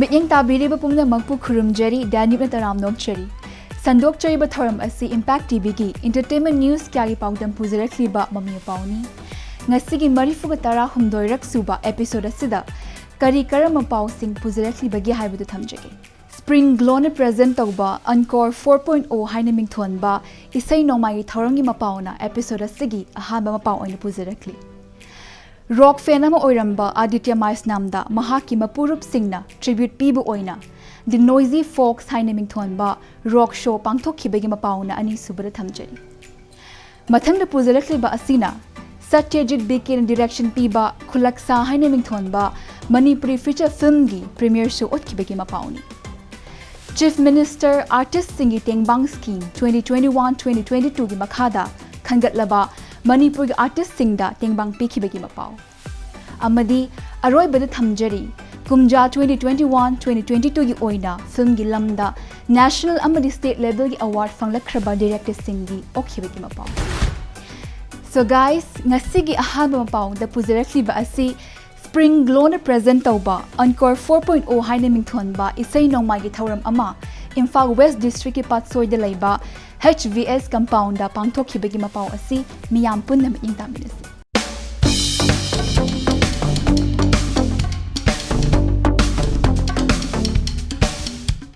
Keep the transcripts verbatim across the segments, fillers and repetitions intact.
ꯃꯤꯠꯌꯦꯡ ꯇꯥꯕꯤꯔꯤꯕ ꯄꯨꯝꯅꯃꯛꯄꯨ ꯈꯨꯔꯨꯝꯖꯔꯤ, ꯗꯥꯅꯤꯞꯅ ꯇꯔꯥꯝꯅ ꯑꯣꯛꯆꯔꯤ꯫ ꯁꯟꯗꯣꯛꯆꯔꯤꯕ ꯊꯧꯔꯝ ꯑꯁꯤ Impact ꯇꯤꯚꯤꯒꯤ entertainment news ꯀꯌꯥꯒꯤ ꯄꯥꯎꯗꯝ ꯄꯨꯖꯔꯛꯂꯤꯕ ꯃꯃꯤ ꯃꯄꯥꯎꯅꯤ꯫ ꯉꯁꯤꯒꯤ ꯃꯔꯤꯐꯨꯒ ꯇꯔꯥꯍꯨꯝꯗꯣꯏꯔꯛ ꯁꯨꯕ episode ꯑꯁꯤꯗ ꯀꯔꯤ ꯀꯔꯝꯕ ꯄꯥꯎꯁꯤꯡ ꯄꯨꯖꯔꯛꯂꯤꯕꯒꯦ ꯍꯥꯏꯕꯗꯨ ꯊꯝꯖꯒꯦ꯫ Spring Glow ꯅ present ꯇꯧꯕ Encore four point oh ꯍꯥꯏꯅ ꯃꯤꯡꯊꯣꯟꯕ ꯏꯁꯩ ꯅꯣꯡꯃꯥꯏꯒꯤ ꯊꯧꯔꯝꯒꯤ ꯃꯄꯥꯎꯅ episode ꯑꯁꯤꯒꯤ ꯑꯍꯥꯟꯕ ꯃꯄꯥꯎ ꯑꯣꯏꯅ ꯄꯨꯖꯔꯛꯂꯤ꯫ Rock fan ꯑꯃ ꯑꯣꯏꯔꯝꯕ ꯑꯥꯗꯤꯇ꯭ꯌ ꯃꯥꯏꯁꯅꯥꯝꯗ ꯃꯍꯥꯛꯀꯤ ꯃꯄꯨꯔꯨꯞꯁꯤꯡꯅ tribute ꯄꯤꯕ ꯑꯣꯏꯅ The Noisy Fox ꯍꯥꯏꯅ ꯃꯤꯡꯊꯣꯟꯕ rock show ꯄꯥꯡꯊꯣꯛꯈꯤꯕꯒꯤ ꯃꯄꯥꯎꯅ ꯑꯅꯤꯁꯨꯕꯗ ꯊꯝꯖꯔꯤ꯫ ꯃꯊꯪꯗ ꯄꯨꯖꯔꯛꯂꯤꯕ ꯑꯁꯤꯅ ꯁꯇ꯭ꯌꯖꯤꯠ ꯕꯤ ꯀꯦꯅ direction ꯄꯤꯕ ꯈꯨꯂꯛꯁꯥ ꯍꯥꯏꯅ ꯃꯤꯡꯊꯣꯟꯕ ꯃꯅꯤꯄꯨꯔꯤ feature film ꯒꯤ premiere show ꯎꯠꯈꯤꯕꯒꯤ ꯃꯄꯥꯎꯅꯤ꯫ Chief Minister artist ꯁꯤꯡꯒꯤ ꯇꯦꯡꯕꯥꯡ scheme twenty twenty-one twenty twenty-two ꯒꯤ ꯃꯈꯥꯗ ꯈꯟꯒꯠꯂꯕ ꯃꯅꯤꯄꯨꯔꯒꯤ artist ꯁꯤꯡꯗ ꯇꯦꯡꯕꯥꯡ ꯄꯤꯈꯤꯕꯒꯤ ꯃꯄꯥꯎ꯫ ꯑꯃꯗꯤ ꯑꯔꯣꯏꯕꯗ ꯊꯝꯖꯔꯤ, ꯀꯨꯝꯖꯥ twenty twenty-one twenty twenty-two ꯒꯤ ꯑꯣꯏꯅ film ꯒꯤ ꯂꯝꯗ national ꯑꯃꯗꯤ state level ꯒꯤ award ꯐꯪꯂꯛꯈ꯭ꯔꯕ director ꯁꯤꯡꯒꯤ ꯑꯣꯛꯈꯤꯕꯒꯤ ꯃꯄꯥꯎ꯫ So guys, ꯉꯁꯤꯒꯤ ꯑꯍꯥꯟꯕ ꯃꯄꯥꯎꯗ ꯄꯨꯖꯔꯛꯂꯤꯕ ꯑꯁꯤ Spring Glow ꯅ present ꯇꯧꯕ Encore four point oh ꯍꯥꯏꯅ ꯃꯤꯡꯊꯣꯟꯕ ꯏꯁꯩ ꯅꯣꯡꯃꯥꯏꯒꯤ ꯊꯧꯔꯝ ꯑꯃ ꯏꯝꯐꯥꯜ West District ꯀꯤ ꯄꯥꯠꯁꯣꯏꯗ ꯂꯩꯕ H V S compound ꯗ ꯄꯥꯡꯊꯣꯛꯈꯤꯕꯒꯤ ꯃꯄꯥꯎ ꯑꯁꯤ ꯃꯤꯌꯥꯝ ꯄꯨꯟꯅ ꯃꯤꯠꯌꯦꯡ ꯇꯥꯃꯤꯟꯅꯁꯤ꯫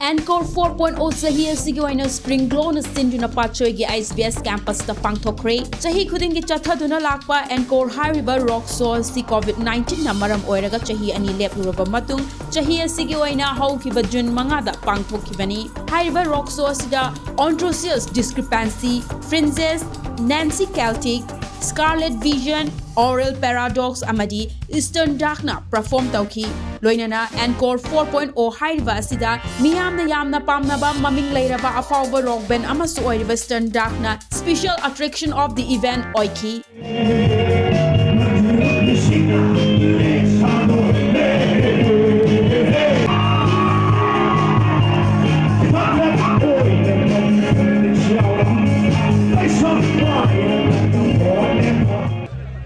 Encore four point oh ꯆꯍꯤ ꯑꯁꯤꯒꯤ ꯑꯣꯏꯅ Spring Glow ꯅ ꯁꯤꯟꯗꯨꯅ ꯄꯥꯠꯁꯣꯏꯒꯤ H V S campus ꯇ ꯄꯥꯡꯊꯣꯛꯈ꯭ꯔꯦ꯫ ꯆꯍꯤ ꯈꯨꯗꯤꯡꯒꯤ ꯆꯠꯊꯗꯨꯅ ꯂꯥꯛꯄ Encore ꯍꯥꯏꯔꯤꯕ rock show ꯑꯁꯤ COVID nineteen ꯅ ꯃꯔꯝ ꯑꯣꯏꯔꯒ ꯆꯍꯤ ꯑꯅꯤ ꯂꯦꯞꯂꯨꯔꯕ ꯃꯇꯨꯡ, ꯆꯍꯤ ꯑꯁꯤꯒꯤ ꯑꯣꯏꯅ ꯍꯧꯈꯤꯕ June ꯃꯉꯥꯗ ꯄꯥꯡꯊꯣꯛꯈꯤꯕꯅꯤ꯫ ꯍꯥꯏꯔꯤꯕ rock show ꯑꯁꯤꯗ Androsius Discrepancy, Fringes, Nancy Celtic, Scarlet Vision, Aural Paradox ꯑꯃꯗꯤ Eastern Dark ꯅ perform ꯇꯧꯈꯤ꯫ ꯂꯣꯏꯅꯅ Encore four point oh ꯍꯥꯏꯔꯤꯕ ꯑꯁꯤꯗ ꯃꯤꯌꯥꯝꯅ ꯌꯥꯝꯅ ꯄꯥꯝꯅꯕ ꯃꯃꯤꯡ ꯂꯩꯔꯕ ꯑꯐꯥꯎꯕ rock band ꯑꯃꯁꯨ ꯑꯣꯏꯔꯤꯕ Eastern Dark ꯅ special attraction of the event ꯑꯣꯏꯈꯤ꯫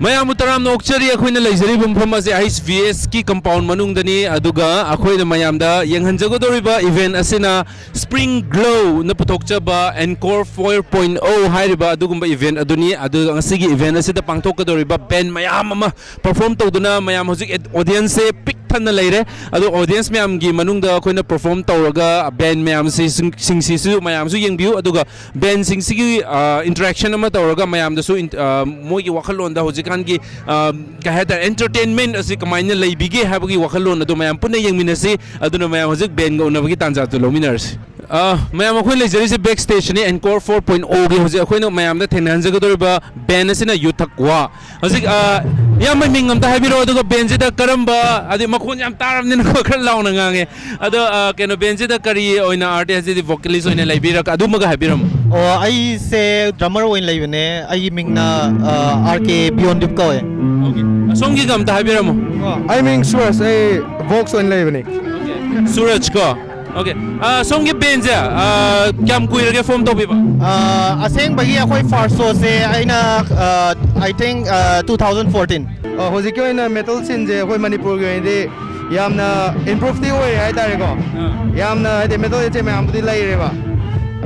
ꯃꯌꯥꯝꯕꯨ ꯇꯔꯥꯝꯅ ꯌꯥꯝꯅ ꯑꯣꯛꯆꯔꯤ꯫ ꯑꯩꯈꯣꯏꯅ ꯂꯩꯖꯔꯤꯕ ꯃꯐꯝ ꯑꯁꯤ H V S ꯀꯤ compound ꯃꯅꯨꯡꯗꯅꯤ꯫ ꯑꯗꯨꯒ ꯑꯩꯈꯣꯏꯅ ꯃꯌꯥꯝꯗ ꯌꯦꯡꯍꯟꯖꯒꯗꯧꯔꯤꯕ event ꯑꯁꯤꯅ Spring Glow ꯅ ꯄꯨꯊꯣꯛꯆꯕ Encore four point oh ꯍꯥꯏꯔꯤꯕ ꯑꯗꯨꯒꯨꯝꯕ event ꯑꯗꯨꯅꯤ꯫ ꯑꯗꯨꯒ ꯉꯁꯤꯒꯤ event ꯑꯁꯤꯗ ꯄꯥꯡꯊꯣꯛꯀꯗꯧꯔꯤꯕ band ꯃꯌꯥꯝ ꯑꯃ perform ꯇꯧꯗꯨꯅ ꯃꯌꯥꯝ ꯍꯧꯖꯤꯛ ꯑꯦꯠ-, audience ꯁꯦ ꯄꯤꯛ ꯊꯟꯅ ꯂꯩꯔꯦ꯫ ꯑꯗꯣ audience ꯃꯌꯥꯝꯒꯤ ꯃꯅꯨꯡꯗ ꯑꯩꯈꯣꯏꯅ perform ꯇꯧꯔꯒ band ꯃꯌꯥꯝꯁꯤ, ꯁꯤꯡ-, ꯁꯤꯡꯁꯤꯁꯨ ꯃꯌꯥꯝꯁꯨ ꯌꯦꯡꯕꯤꯌꯨ꯫ ꯑꯗꯨꯒ band ꯁꯤꯡꯁꯤꯒꯤ, ꯑ, interaction ꯑꯃ ꯇꯧꯔꯒ ꯃꯌꯥꯝꯗꯁꯨ ꯏꯟ-, ꯑ, ꯃꯣꯏꯒꯤ ꯋꯥꯈꯜꯂꯣꯟꯗ ꯍꯧꯖꯤꯛꯀꯥꯟꯒꯤ, ꯑ, ꯀꯩ ꯍꯥꯏꯇꯥꯔꯦ, entertainment ꯑꯁꯤ ꯀꯃꯥꯏꯅ ꯂꯩꯕꯤꯒꯦ ꯍꯥꯏꯕꯒꯤ ꯋꯥꯈꯜꯂꯣꯟ ꯑꯗꯨ ꯃꯌꯥꯝ ꯄꯨꯟꯅ ꯌꯦꯡꯃꯤꯟꯅꯁꯤ꯫ ꯑꯗꯨꯅ ꯃꯌꯥꯝ ꯍꯧꯖꯤꯛ band ꯒ ꯎꯅꯕꯒꯤ ꯇꯥꯟꯖꯥꯗꯨ ꯂꯧꯃꯤꯟꯅꯔꯁꯤ꯫ ꯑ, ꯃꯌꯥꯝ, ꯑꯩꯈꯣꯏ ꯂꯩꯖꯔꯤꯁꯦ backstage ꯅꯤ꯫ Encore four point oh ꯒꯤ ꯍꯧꯖꯤꯛ ꯑꯩꯈꯣꯏꯅ ꯃꯌꯥꯝꯗ ꯊꯦꯡꯅꯍꯟꯖꯒꯗꯧꯔꯤꯕ band ꯑꯁꯤꯅ ꯌꯨꯊꯛ ꯋꯥ꯫ ꯍꯧꯖꯤꯛ, ꯑ, ꯏꯌꯥꯝꯕ ꯃꯤꯡ ꯑꯝꯇ ꯍꯥꯏꯕꯤꯔꯛꯑꯣ, ꯑꯗꯨꯒ band ꯁꯤꯗ ꯀꯔꯝꯕ, ꯍꯥꯏꯗꯤ ꯃꯈꯣꯟ ꯌꯥꯝ ꯇꯥꯔꯕꯅꯤꯅꯀꯣ, ꯈꯔ ꯂꯥꯎꯅ ꯉꯥꯡꯉꯦ꯫ ꯑꯗꯣ, ꯑ, ꯀꯩꯅꯣ, band ꯁꯤꯗ ꯀꯔꯤ ꯑꯣꯏꯅ artist, ꯍꯥꯏꯗꯤ vocalist ꯑꯣꯏꯅ ꯂꯩꯕꯤꯔꯛ-, ꯑꯗꯨꯃꯒ ꯍꯥꯏꯕꯤꯔꯝꯃꯣ꯫ ꯑꯣ, ꯑꯩꯁꯦ drummer ꯑꯣꯏꯅ ꯂꯩꯕꯅꯦ꯫ ꯑꯩꯒꯤ ꯃꯤꯡꯅ, ꯑ, R K Beyond Deep ꯀꯧꯋꯦ꯫ Okay. ꯑꯁꯣꯝꯒꯤꯒ ꯑꯝꯇ ꯍꯥꯏꯕꯤꯔꯝꯃꯣ꯫ ꯑꯣ, ꯑꯩ ꯃꯤꯡ ꯁꯨꯔꯖ, ꯑꯩ Vox ꯑꯣꯏꯅ ꯂꯩꯕꯅꯤ꯫ ꯁꯨꯔꯖ ꯀꯣ? Okay. ꯑ, ꯁꯣꯝꯒꯤ band ꯁꯦ, ꯑ, ꯀꯌꯥꯝ ꯀꯨꯏꯔꯒꯦ form ꯇꯧꯕꯤꯕ? ꯑ, ꯑꯁꯦꯡꯕꯒꯤ ꯑꯩꯈꯣꯏ first show ꯁꯦ ꯑꯩꯅ, ꯑ, I think, ꯑ, two thousand fourteen꯫ ꯑ, ꯍꯧꯖꯤꯛꯀꯤ ꯑꯣꯏꯅ metal scene ꯁꯦ ꯑꯩꯈꯣꯏ ꯃꯅꯤꯄꯨꯔꯒꯤ ꯑꯣꯏꯅꯗꯤ ꯌꯥꯝꯅ improve ꯇꯤ ꯑꯣꯏꯔꯦ ꯍꯥꯏꯇꯥꯔꯦꯀꯣ꯫ ꯑꯥ꯫ ꯌꯥꯝꯅ ꯍꯥꯏꯗꯤ metal scene ꯃꯌꯥꯝꯕꯨꯗꯤ ꯂꯩꯔꯦꯕ꯫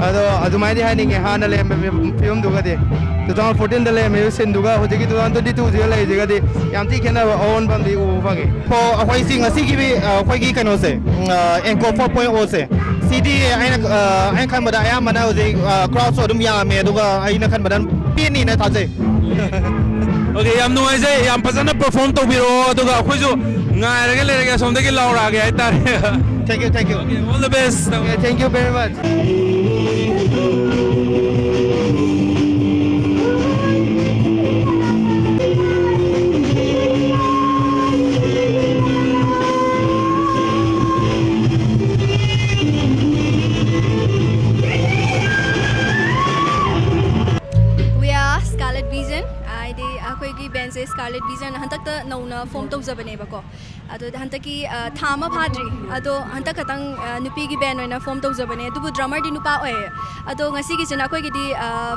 ꯑꯗꯣ ꯑꯗꯨꯃꯥꯏꯅꯗꯤ ꯍꯥꯏꯅꯤꯡꯉꯦ, ꯍꯥꯅ ꯂꯩꯔꯝꯕ ꯐꯤꯕꯝꯗꯨꯒꯗꯤ꯫ Two thousand fourteen ꯗ ꯂꯩꯔꯝꯃꯤꯕ scene ꯗꯨꯒ ꯍꯧꯖꯤꯛꯀꯤ two thousand twenty two ꯁꯤꯒ ꯂꯩꯔꯤꯁꯤꯒꯗꯤ ꯌꯥꯝ ꯊꯤ ꯈꯦꯠꯅꯕ ꯑꯑꯣꯟꯕ ꯑꯃꯗꯤ ꯎꯕ ꯐꯪꯉꯤ꯫ ꯑꯣ, ꯑꯩꯈꯣꯏ ꯁꯤ ꯉꯁꯤꯒꯤ, ꯑ, ꯑꯩꯈꯣꯏꯒꯤ ꯀꯩꯅꯣꯁꯦ, ꯎꯝ, ꯑ, Encore four point oh ꯁꯦ, ꯁꯤꯗꯤ ꯑꯩꯅ, ꯑ, ꯑꯩꯅ ꯈꯟꯕꯗ ꯑꯌꯥꯝꯕꯅ ꯍꯧꯖꯤꯛ, ꯑ, crowd ꯁꯨ ꯑꯗꯨꯝ ꯌꯥꯝꯃꯦ, ꯑꯗꯨꯒ ꯑꯩꯅ ꯈꯟꯕꯗ ꯄꯦꯟꯅꯤꯅ ꯊꯥꯖꯩ꯫ Okay, ꯌꯥꯝ ꯅꯨꯡꯉꯥꯏꯖꯩ꯫ ꯌꯥꯝ ꯐꯖꯅ perform ꯇꯧꯕꯤꯔꯛꯑꯣ, ꯑꯗꯨꯒ ꯑꯩꯈꯣꯏꯁꯨ ꯉꯥꯏꯔꯒ ꯂꯩꯔꯒꯦ, ꯑꯁꯣꯝꯗꯒꯤ ꯂꯥꯎꯔꯛꯑꯒꯦ ꯍꯥꯏꯇꯥꯔꯦ꯫ Thank you, thank you. Okay, all the best. Okay, thank you very much. We are Scarlet Vision. ꯍꯥꯏꯗꯤ ꯑꯩꯈꯣꯏꯒꯤ band ꯁꯦ Scarlet Vision ꯍꯟꯗꯛꯇ ꯅꯧꯅ form ꯇꯧꯖꯕꯅꯦꯕꯀꯣ꯫ ꯑꯗꯣ ꯍꯟꯗꯛꯀꯤ ꯑ, ꯊꯥ ꯑꯃ ꯐꯥꯗ꯭ꯔꯤ꯫ ꯑꯗꯣ ꯍꯟꯗꯛ ꯈꯛꯇꯪ ꯑ, ꯅꯨꯄꯤꯒꯤ ꯕꯦꯟ ꯑꯣꯏꯅ ꯐꯣꯝ ꯇꯧꯖꯕꯅꯦ, ꯑꯗꯨꯕꯨ ꯗ꯭ꯔꯃꯔꯗꯤ ꯅꯨꯄꯥ ꯑꯣꯏꯌꯦ꯫ ꯑꯗꯣ ꯉꯁꯤꯒꯤꯁꯤꯅ ꯑꯩꯈꯣꯏꯒꯤꯗꯤ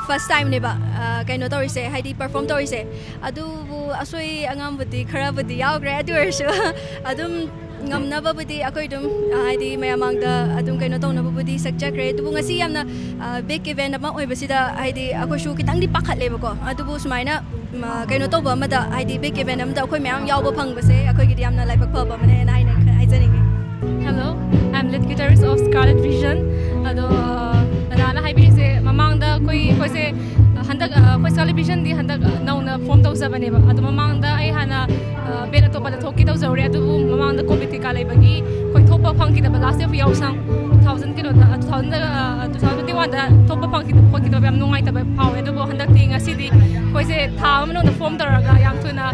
ꯐꯥꯔꯁ ꯇꯥꯏꯝꯅꯦꯕ ꯀꯩꯅꯣ ꯇꯧꯔꯤꯁꯦ, ꯍꯥꯏꯗꯤ ꯄꯔꯐꯣꯝ ꯇꯧꯔꯤꯁꯦ꯫ ꯑꯗꯨꯕꯨ ꯑꯁꯣꯏ ꯑꯉꯥꯝꯕꯨꯗꯤ ꯈꯔꯕꯨꯗꯤ ꯌꯥꯎꯈ꯭ꯔꯦ, ꯑꯗꯨ ꯑꯣꯏꯔꯁꯨ ꯑꯗꯨꯝ ꯉꯝꯅꯕꯕꯨꯗꯤ ꯑꯩꯈꯣꯏ ꯑꯗꯨꯝ ꯑ, ꯍꯥꯏꯗꯤ ꯃꯌꯥꯝ ꯃꯥꯡꯗ ꯑꯗꯨꯝ ꯀꯩꯅꯣ ꯇꯧꯅꯕꯕꯨꯗꯤ ꯁꯛꯆꯈ꯭ꯔꯦ꯫ ꯑꯗꯨꯕꯨ ꯉꯁꯤ ꯌꯥꯝꯅ ꯕꯤꯛ ꯏꯚꯦꯟ ꯑꯃ ꯑꯣꯏꯕꯁꯤꯗ ꯍꯥꯏꯗꯤ ꯑꯩꯈꯣꯏꯁꯨ ꯈꯤꯇꯪꯗꯤ ꯄꯥꯈꯠꯂꯦꯕꯀꯣ꯫ ꯑꯗꯨꯕꯨ ꯁꯨꯃꯥꯏꯅ ꯃ, ꯀꯩꯅꯣ ꯇꯧꯕ ꯑꯃꯗ, ꯍꯥꯏꯗꯤ ꯕꯤꯛ ꯏꯚꯦꯟ ꯑꯃꯗ ꯑꯩꯈꯣꯏ ꯃꯌꯥꯝ ꯌꯥꯎꯕ ꯐꯪꯕꯁꯦ ꯑꯩꯈꯣꯏꯒꯤꯗꯤ ꯌꯥꯝꯅ ꯂꯥꯏꯕꯛ ꯐꯕ ꯑꯃꯅꯦꯅ ꯍꯥꯏꯅ ꯈ- ꯍꯥꯏꯖꯅꯤꯡꯉꯤ꯫ Hello, I'm lead guitarist of Scarlet Vision. ꯑꯗꯣ ꯑ, ꯗꯗꯥꯅ ꯍꯥꯏꯕꯤꯔꯤꯁꯦ, ꯃꯃꯥꯡꯗ ꯑꯩꯈꯣꯏ ꯑꯩꯈꯣꯏꯁꯦ ꯍꯟꯗꯛ ꯑ, ꯑꯩꯈꯣꯏ Scarlet Vision ꯗꯤ ꯍꯟꯗꯛ ꯑ, ꯅꯧꯅ ꯐꯣꯝ ꯇꯧꯖꯕꯅꯦꯕ꯫ ꯑꯗꯣ ꯃꯃꯥꯡꯗ ꯑꯩ ꯍꯥꯟꯅ ꯕꯦꯟ ꯑꯇꯣꯞꯄꯗ ꯊꯣꯛꯀꯦ ꯇꯧꯖꯔꯨꯔꯦ, ꯑꯗꯨꯕꯨ ꯃꯃꯥꯡꯗ ꯀꯣꯚꯤꯗ ꯀꯩꯀꯥ ꯂꯩꯕꯒꯤ ꯑꯩꯈꯣꯏ ꯊꯣꯛꯄ ꯐꯪꯈꯤꯗꯕ꯫ ꯂꯥꯁ ꯏꯌꯔ ꯌꯥꯎꯁꯪ ꯇꯨ ꯊꯥꯎꯖꯟ ꯀꯩꯅꯣꯗ, two thousand two thousand twenty ꯋꯥꯟꯗ ꯊꯣꯛꯄ ꯐꯪꯈꯤꯗꯕ ꯈꯣꯠꯈꯤꯗꯕ ꯌꯥꯝ ꯅꯨꯡꯉꯥꯏꯇꯕ ꯐꯥꯎꯋꯦ꯫ ꯑꯗꯨꯕꯨ ꯍꯟꯗꯛꯇꯤ ꯉꯁꯤꯗꯤ ꯑꯩꯈꯣꯏꯁꯦ ꯊꯥ ꯑꯃ ꯃꯅꯨꯡꯗ ꯐꯣꯝ ꯇꯧꯔꯒ ꯌꯥꯝ ꯊꯨꯅ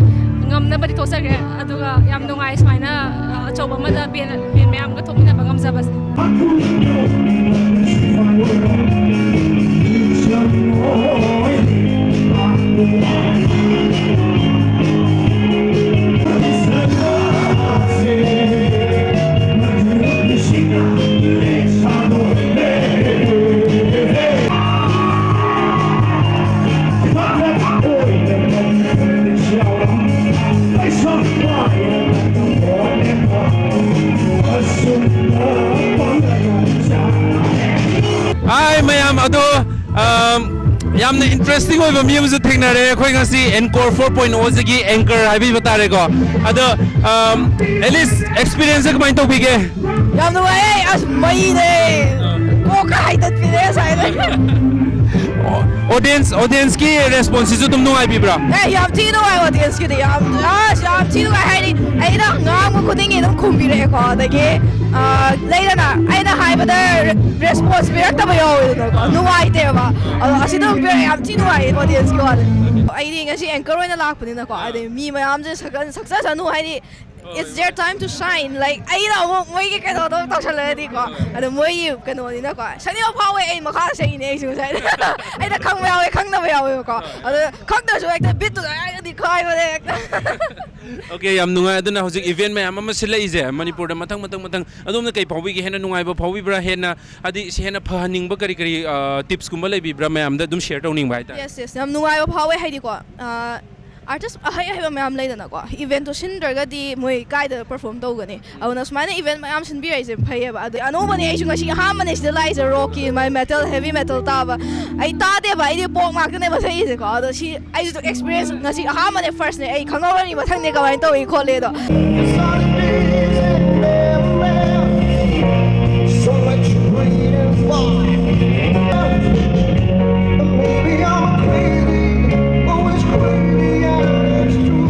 ꯉꯝꯅꯕꯗꯤ ꯊꯣꯛꯆꯈ꯭ꯔꯦ꯫ ꯑꯗꯨꯒ ꯌꯥꯝ ꯅꯨꯡꯉꯥꯏ ꯁꯨꯃꯥꯏꯅ ꯑ, ꯑꯆꯧꯕ ꯑꯃꯗ ꯕꯦꯟ ꯕꯦꯟ ꯃꯌꯥꯝꯒ ꯊꯣꯛꯃꯤꯟꯅꯕ ꯉꯝꯖꯕꯁꯦ꯫ ꯍꯥꯏ ꯃꯌꯥꯝ, ꯑꯗꯣ ꯑꯝ, ꯌꯥꯝꯅ ꯏꯟꯇꯔꯦꯁꯇꯤꯡ ꯑꯣꯏꯕ ꯃꯤ ꯑꯃꯁꯨ ꯊꯦꯡꯅꯔꯦ꯫ ꯑꯩꯈꯣꯏ ꯉꯁꯤ ꯑꯦꯟꯀꯣꯔ ꯐꯣꯔ ꯄꯣꯏꯟ ꯑꯣꯁꯤꯒꯤ ꯑꯦꯡꯀꯔ ꯍꯥꯏꯕꯤꯕ ꯇꯥꯔꯦꯀꯣ꯫ ꯑꯗꯣ ꯑꯦꯂꯤꯁ, ꯑꯦꯛꯁꯄꯤꯔꯤꯌꯦꯟꯁꯁꯦ ꯀꯃꯥꯏꯅ ꯇꯧꯕꯤꯒꯦ? ꯌꯥꯝ ꯅꯨꯡꯉꯥꯏꯌꯦ꯫ ꯑꯁ, ꯃꯩꯅꯦ꯫ ꯀꯣꯛꯀ ꯍꯥꯏꯗꯠꯄꯤꯔꯦ ꯉꯁꯥꯏꯗꯩ꯫ ꯑꯣꯗꯤꯌꯦꯟꯁ ꯑꯣꯗꯤꯌꯦꯟꯁꯀꯤ ꯔꯦꯁꯄꯣꯟꯁꯁꯤꯁꯨ ꯑꯗꯨꯝ ꯅꯨꯡꯉꯥꯏꯕꯤꯕ꯭ꯔꯥ? ꯑꯦ, ꯌꯥꯝ ꯊꯤ ꯅꯨꯡꯉꯥꯏ ꯑꯣꯗꯤꯌꯦꯟꯁꯀꯤꯗꯤ꯫ ꯌꯥꯝ ꯑꯁ ꯌꯥꯝ ꯊꯤ ꯅꯨꯡꯉꯥꯏ꯫ ꯍꯥꯏꯗꯤ ꯑꯩꯅ ꯉꯥꯡꯕ ꯈꯨꯗꯤꯡꯒꯤ ꯑꯗꯨꯝ ꯈꯨꯝꯕꯤꯔꯛꯑꯦꯀꯣ꯫ ꯑꯗꯒꯤ ꯑ, ꯂꯩꯗꯅ, ꯑꯩꯅ ꯍꯥꯏꯕꯗ ꯔꯦꯁꯄꯣꯟꯁ ꯄꯤꯔꯛꯇꯕ ꯌꯥꯎꯋꯦꯗꯅꯀꯣ, ꯅꯨꯡꯉꯥꯏꯇꯦꯕ꯫ ꯑꯗꯣ ꯑꯁꯤꯗ ꯑꯗꯨꯝ ꯄꯤꯔꯛꯑꯦ꯫ ꯌꯥꯝ ꯊꯤ ꯅꯨꯡꯉꯥꯏꯌꯦ ꯑꯣꯗꯤꯌꯦꯟꯁꯀꯤ ꯋꯥꯗꯤ꯫ ꯑꯩꯗꯤ ꯉꯁꯤ ꯑꯦꯡꯀꯔ ꯑꯣꯏꯅ ꯂꯥꯛꯄꯅꯤꯅꯀꯣ, ꯍꯥꯏꯗꯤ ꯃꯤ ꯃꯌꯥꯝꯁꯦ ꯁꯛꯆꯁꯅꯨ, ꯍꯥꯏꯗꯤ it's their time to shine, like ꯑꯩꯅ ꯑꯃꯨꯛ ꯃꯣꯏꯒꯤ ꯀꯩꯅꯣꯗꯣ ꯇꯧꯁꯜꯂꯛꯑꯗꯤꯀꯣ꯫ ꯑꯗꯣ ꯃꯣꯏꯒꯤ ꯀꯩꯅꯣꯅꯤꯅꯀꯣ, ꯁꯛꯅꯤꯡꯕ ꯐꯥꯎꯋꯦ꯫ ꯑꯩ ꯃꯈꯥ ꯁꯛꯏꯅꯦ ꯑꯩꯁꯨ ꯉꯁꯥꯏ꯫ ꯑꯩꯅ ꯈꯪꯕ ꯌꯥꯎꯋꯦ, ꯈꯪꯗꯕ ꯌꯥꯎꯋꯦꯕꯀꯣ꯫ ꯑꯗꯣ ꯈꯪꯗ꯭ꯔꯁꯨ ꯍꯦꯛꯇ ꯕꯤꯠꯇꯨꯗ ꯍꯥꯏꯔꯒꯗꯤ ꯈꯥꯏꯕꯅꯦ ꯍꯦꯛꯇ꯫ ꯑꯣꯀꯦ, ꯌꯥꯝ ꯅꯨꯡꯉꯥꯏ꯫ ꯑꯗꯨꯅ ꯍꯧꯖꯤꯛ ꯏꯚꯦꯟ ꯃꯌꯥꯝ ꯑꯃ ꯁꯤꯜꯂꯛꯏꯁꯦ ꯃꯅꯤꯄꯨꯔꯗ ꯃꯊꯪ ꯃꯊꯪ ꯃꯊꯪ, ꯑꯗꯣꯝꯅ ꯀꯩ ꯐꯥꯎꯕꯤꯒꯦ? ꯍꯦꯟꯅ ꯅꯨꯡꯉꯥꯏꯕ ꯐꯥꯎꯕꯤꯕ꯭ꯔꯥ? ꯍꯦꯟꯅ, ꯍꯥꯏꯗꯤ, ꯁꯤ ꯍꯦꯟꯅ ꯐꯍꯟꯅꯤꯡꯕ ꯀꯔꯤ ꯀꯔꯤ ꯇꯤꯞꯁꯀꯨꯝꯕ ꯂꯩꯕꯤꯕ꯭ꯔꯥ? ꯃꯌꯥꯝꯗ ꯑꯗꯨꯝ ꯁꯤꯌꯔ ꯇꯧꯅꯤꯡꯕ ꯍꯥꯏꯇꯥꯔꯦ꯫ ꯌꯦꯁ ꯌꯦꯁ, ꯌꯥꯝ ꯅꯨꯡꯉꯥꯏꯕ ꯐꯥꯎꯋꯦ꯫ ꯍꯥꯏꯗꯤꯀꯣ, ꯑꯥꯔꯇꯤꯁ ꯑꯍꯩ ꯑꯍꯩꯕ ꯃꯌꯥꯝ ꯂꯩꯗꯅꯀꯣ, ꯏꯚꯦꯟꯠꯇꯣ ꯁꯤꯟꯗ꯭ꯔꯒꯗꯤ ꯃꯣꯏ ꯀꯥꯏꯗ ꯄꯔꯐꯣꯔꯝ ꯇꯧꯒꯅꯤ? ꯑꯗꯨꯅ ꯁꯨꯃꯥꯏꯅ ꯏꯚꯦꯟꯠ ꯃꯌꯥꯝ ꯁꯤꯟꯕꯤꯔꯛꯏꯁꯦ ꯐꯩꯌꯦꯕ꯫ ꯑꯗꯩ ꯑꯅꯧꯕꯅꯦ, ꯑꯩꯁꯨ ꯉꯁꯤ ꯑꯍꯥꯟꯕꯅꯦ ꯁꯤꯗ ꯂꯥꯛꯏꯁꯦ, ꯔꯣꯛꯀꯤ ꯃꯥꯏ ꯃꯦꯇꯜ, ꯍꯦꯚꯤ ꯃꯦꯇꯜ ꯇꯥꯕ꯫ ꯑꯩ ꯇꯥꯗꯦꯕ, ꯑꯩꯗꯤ ꯄꯣꯞ ꯉꯥꯛꯇꯅꯦꯕ ꯊꯛꯏꯁꯦꯀꯣ꯫ ꯑꯗꯣ ꯁꯤ ꯑꯩꯁꯨ ꯑꯦꯛꯁꯄꯤꯔꯤꯌꯦꯟꯁ ꯉꯁꯤ ꯑꯍꯥꯟꯕꯅꯦ, ꯐꯥꯔꯁꯅꯦ꯫ ꯑꯩ ꯈꯪꯍꯧꯔꯅꯤ ꯃꯊꯪꯗꯤ ꯀꯃꯥꯏꯅ ꯇꯧꯏ ꯈꯣꯠꯂꯤ ꯑꯗꯣ꯫ So much greed and fire. Maybe I'm a crazy, always crazy, and it's true.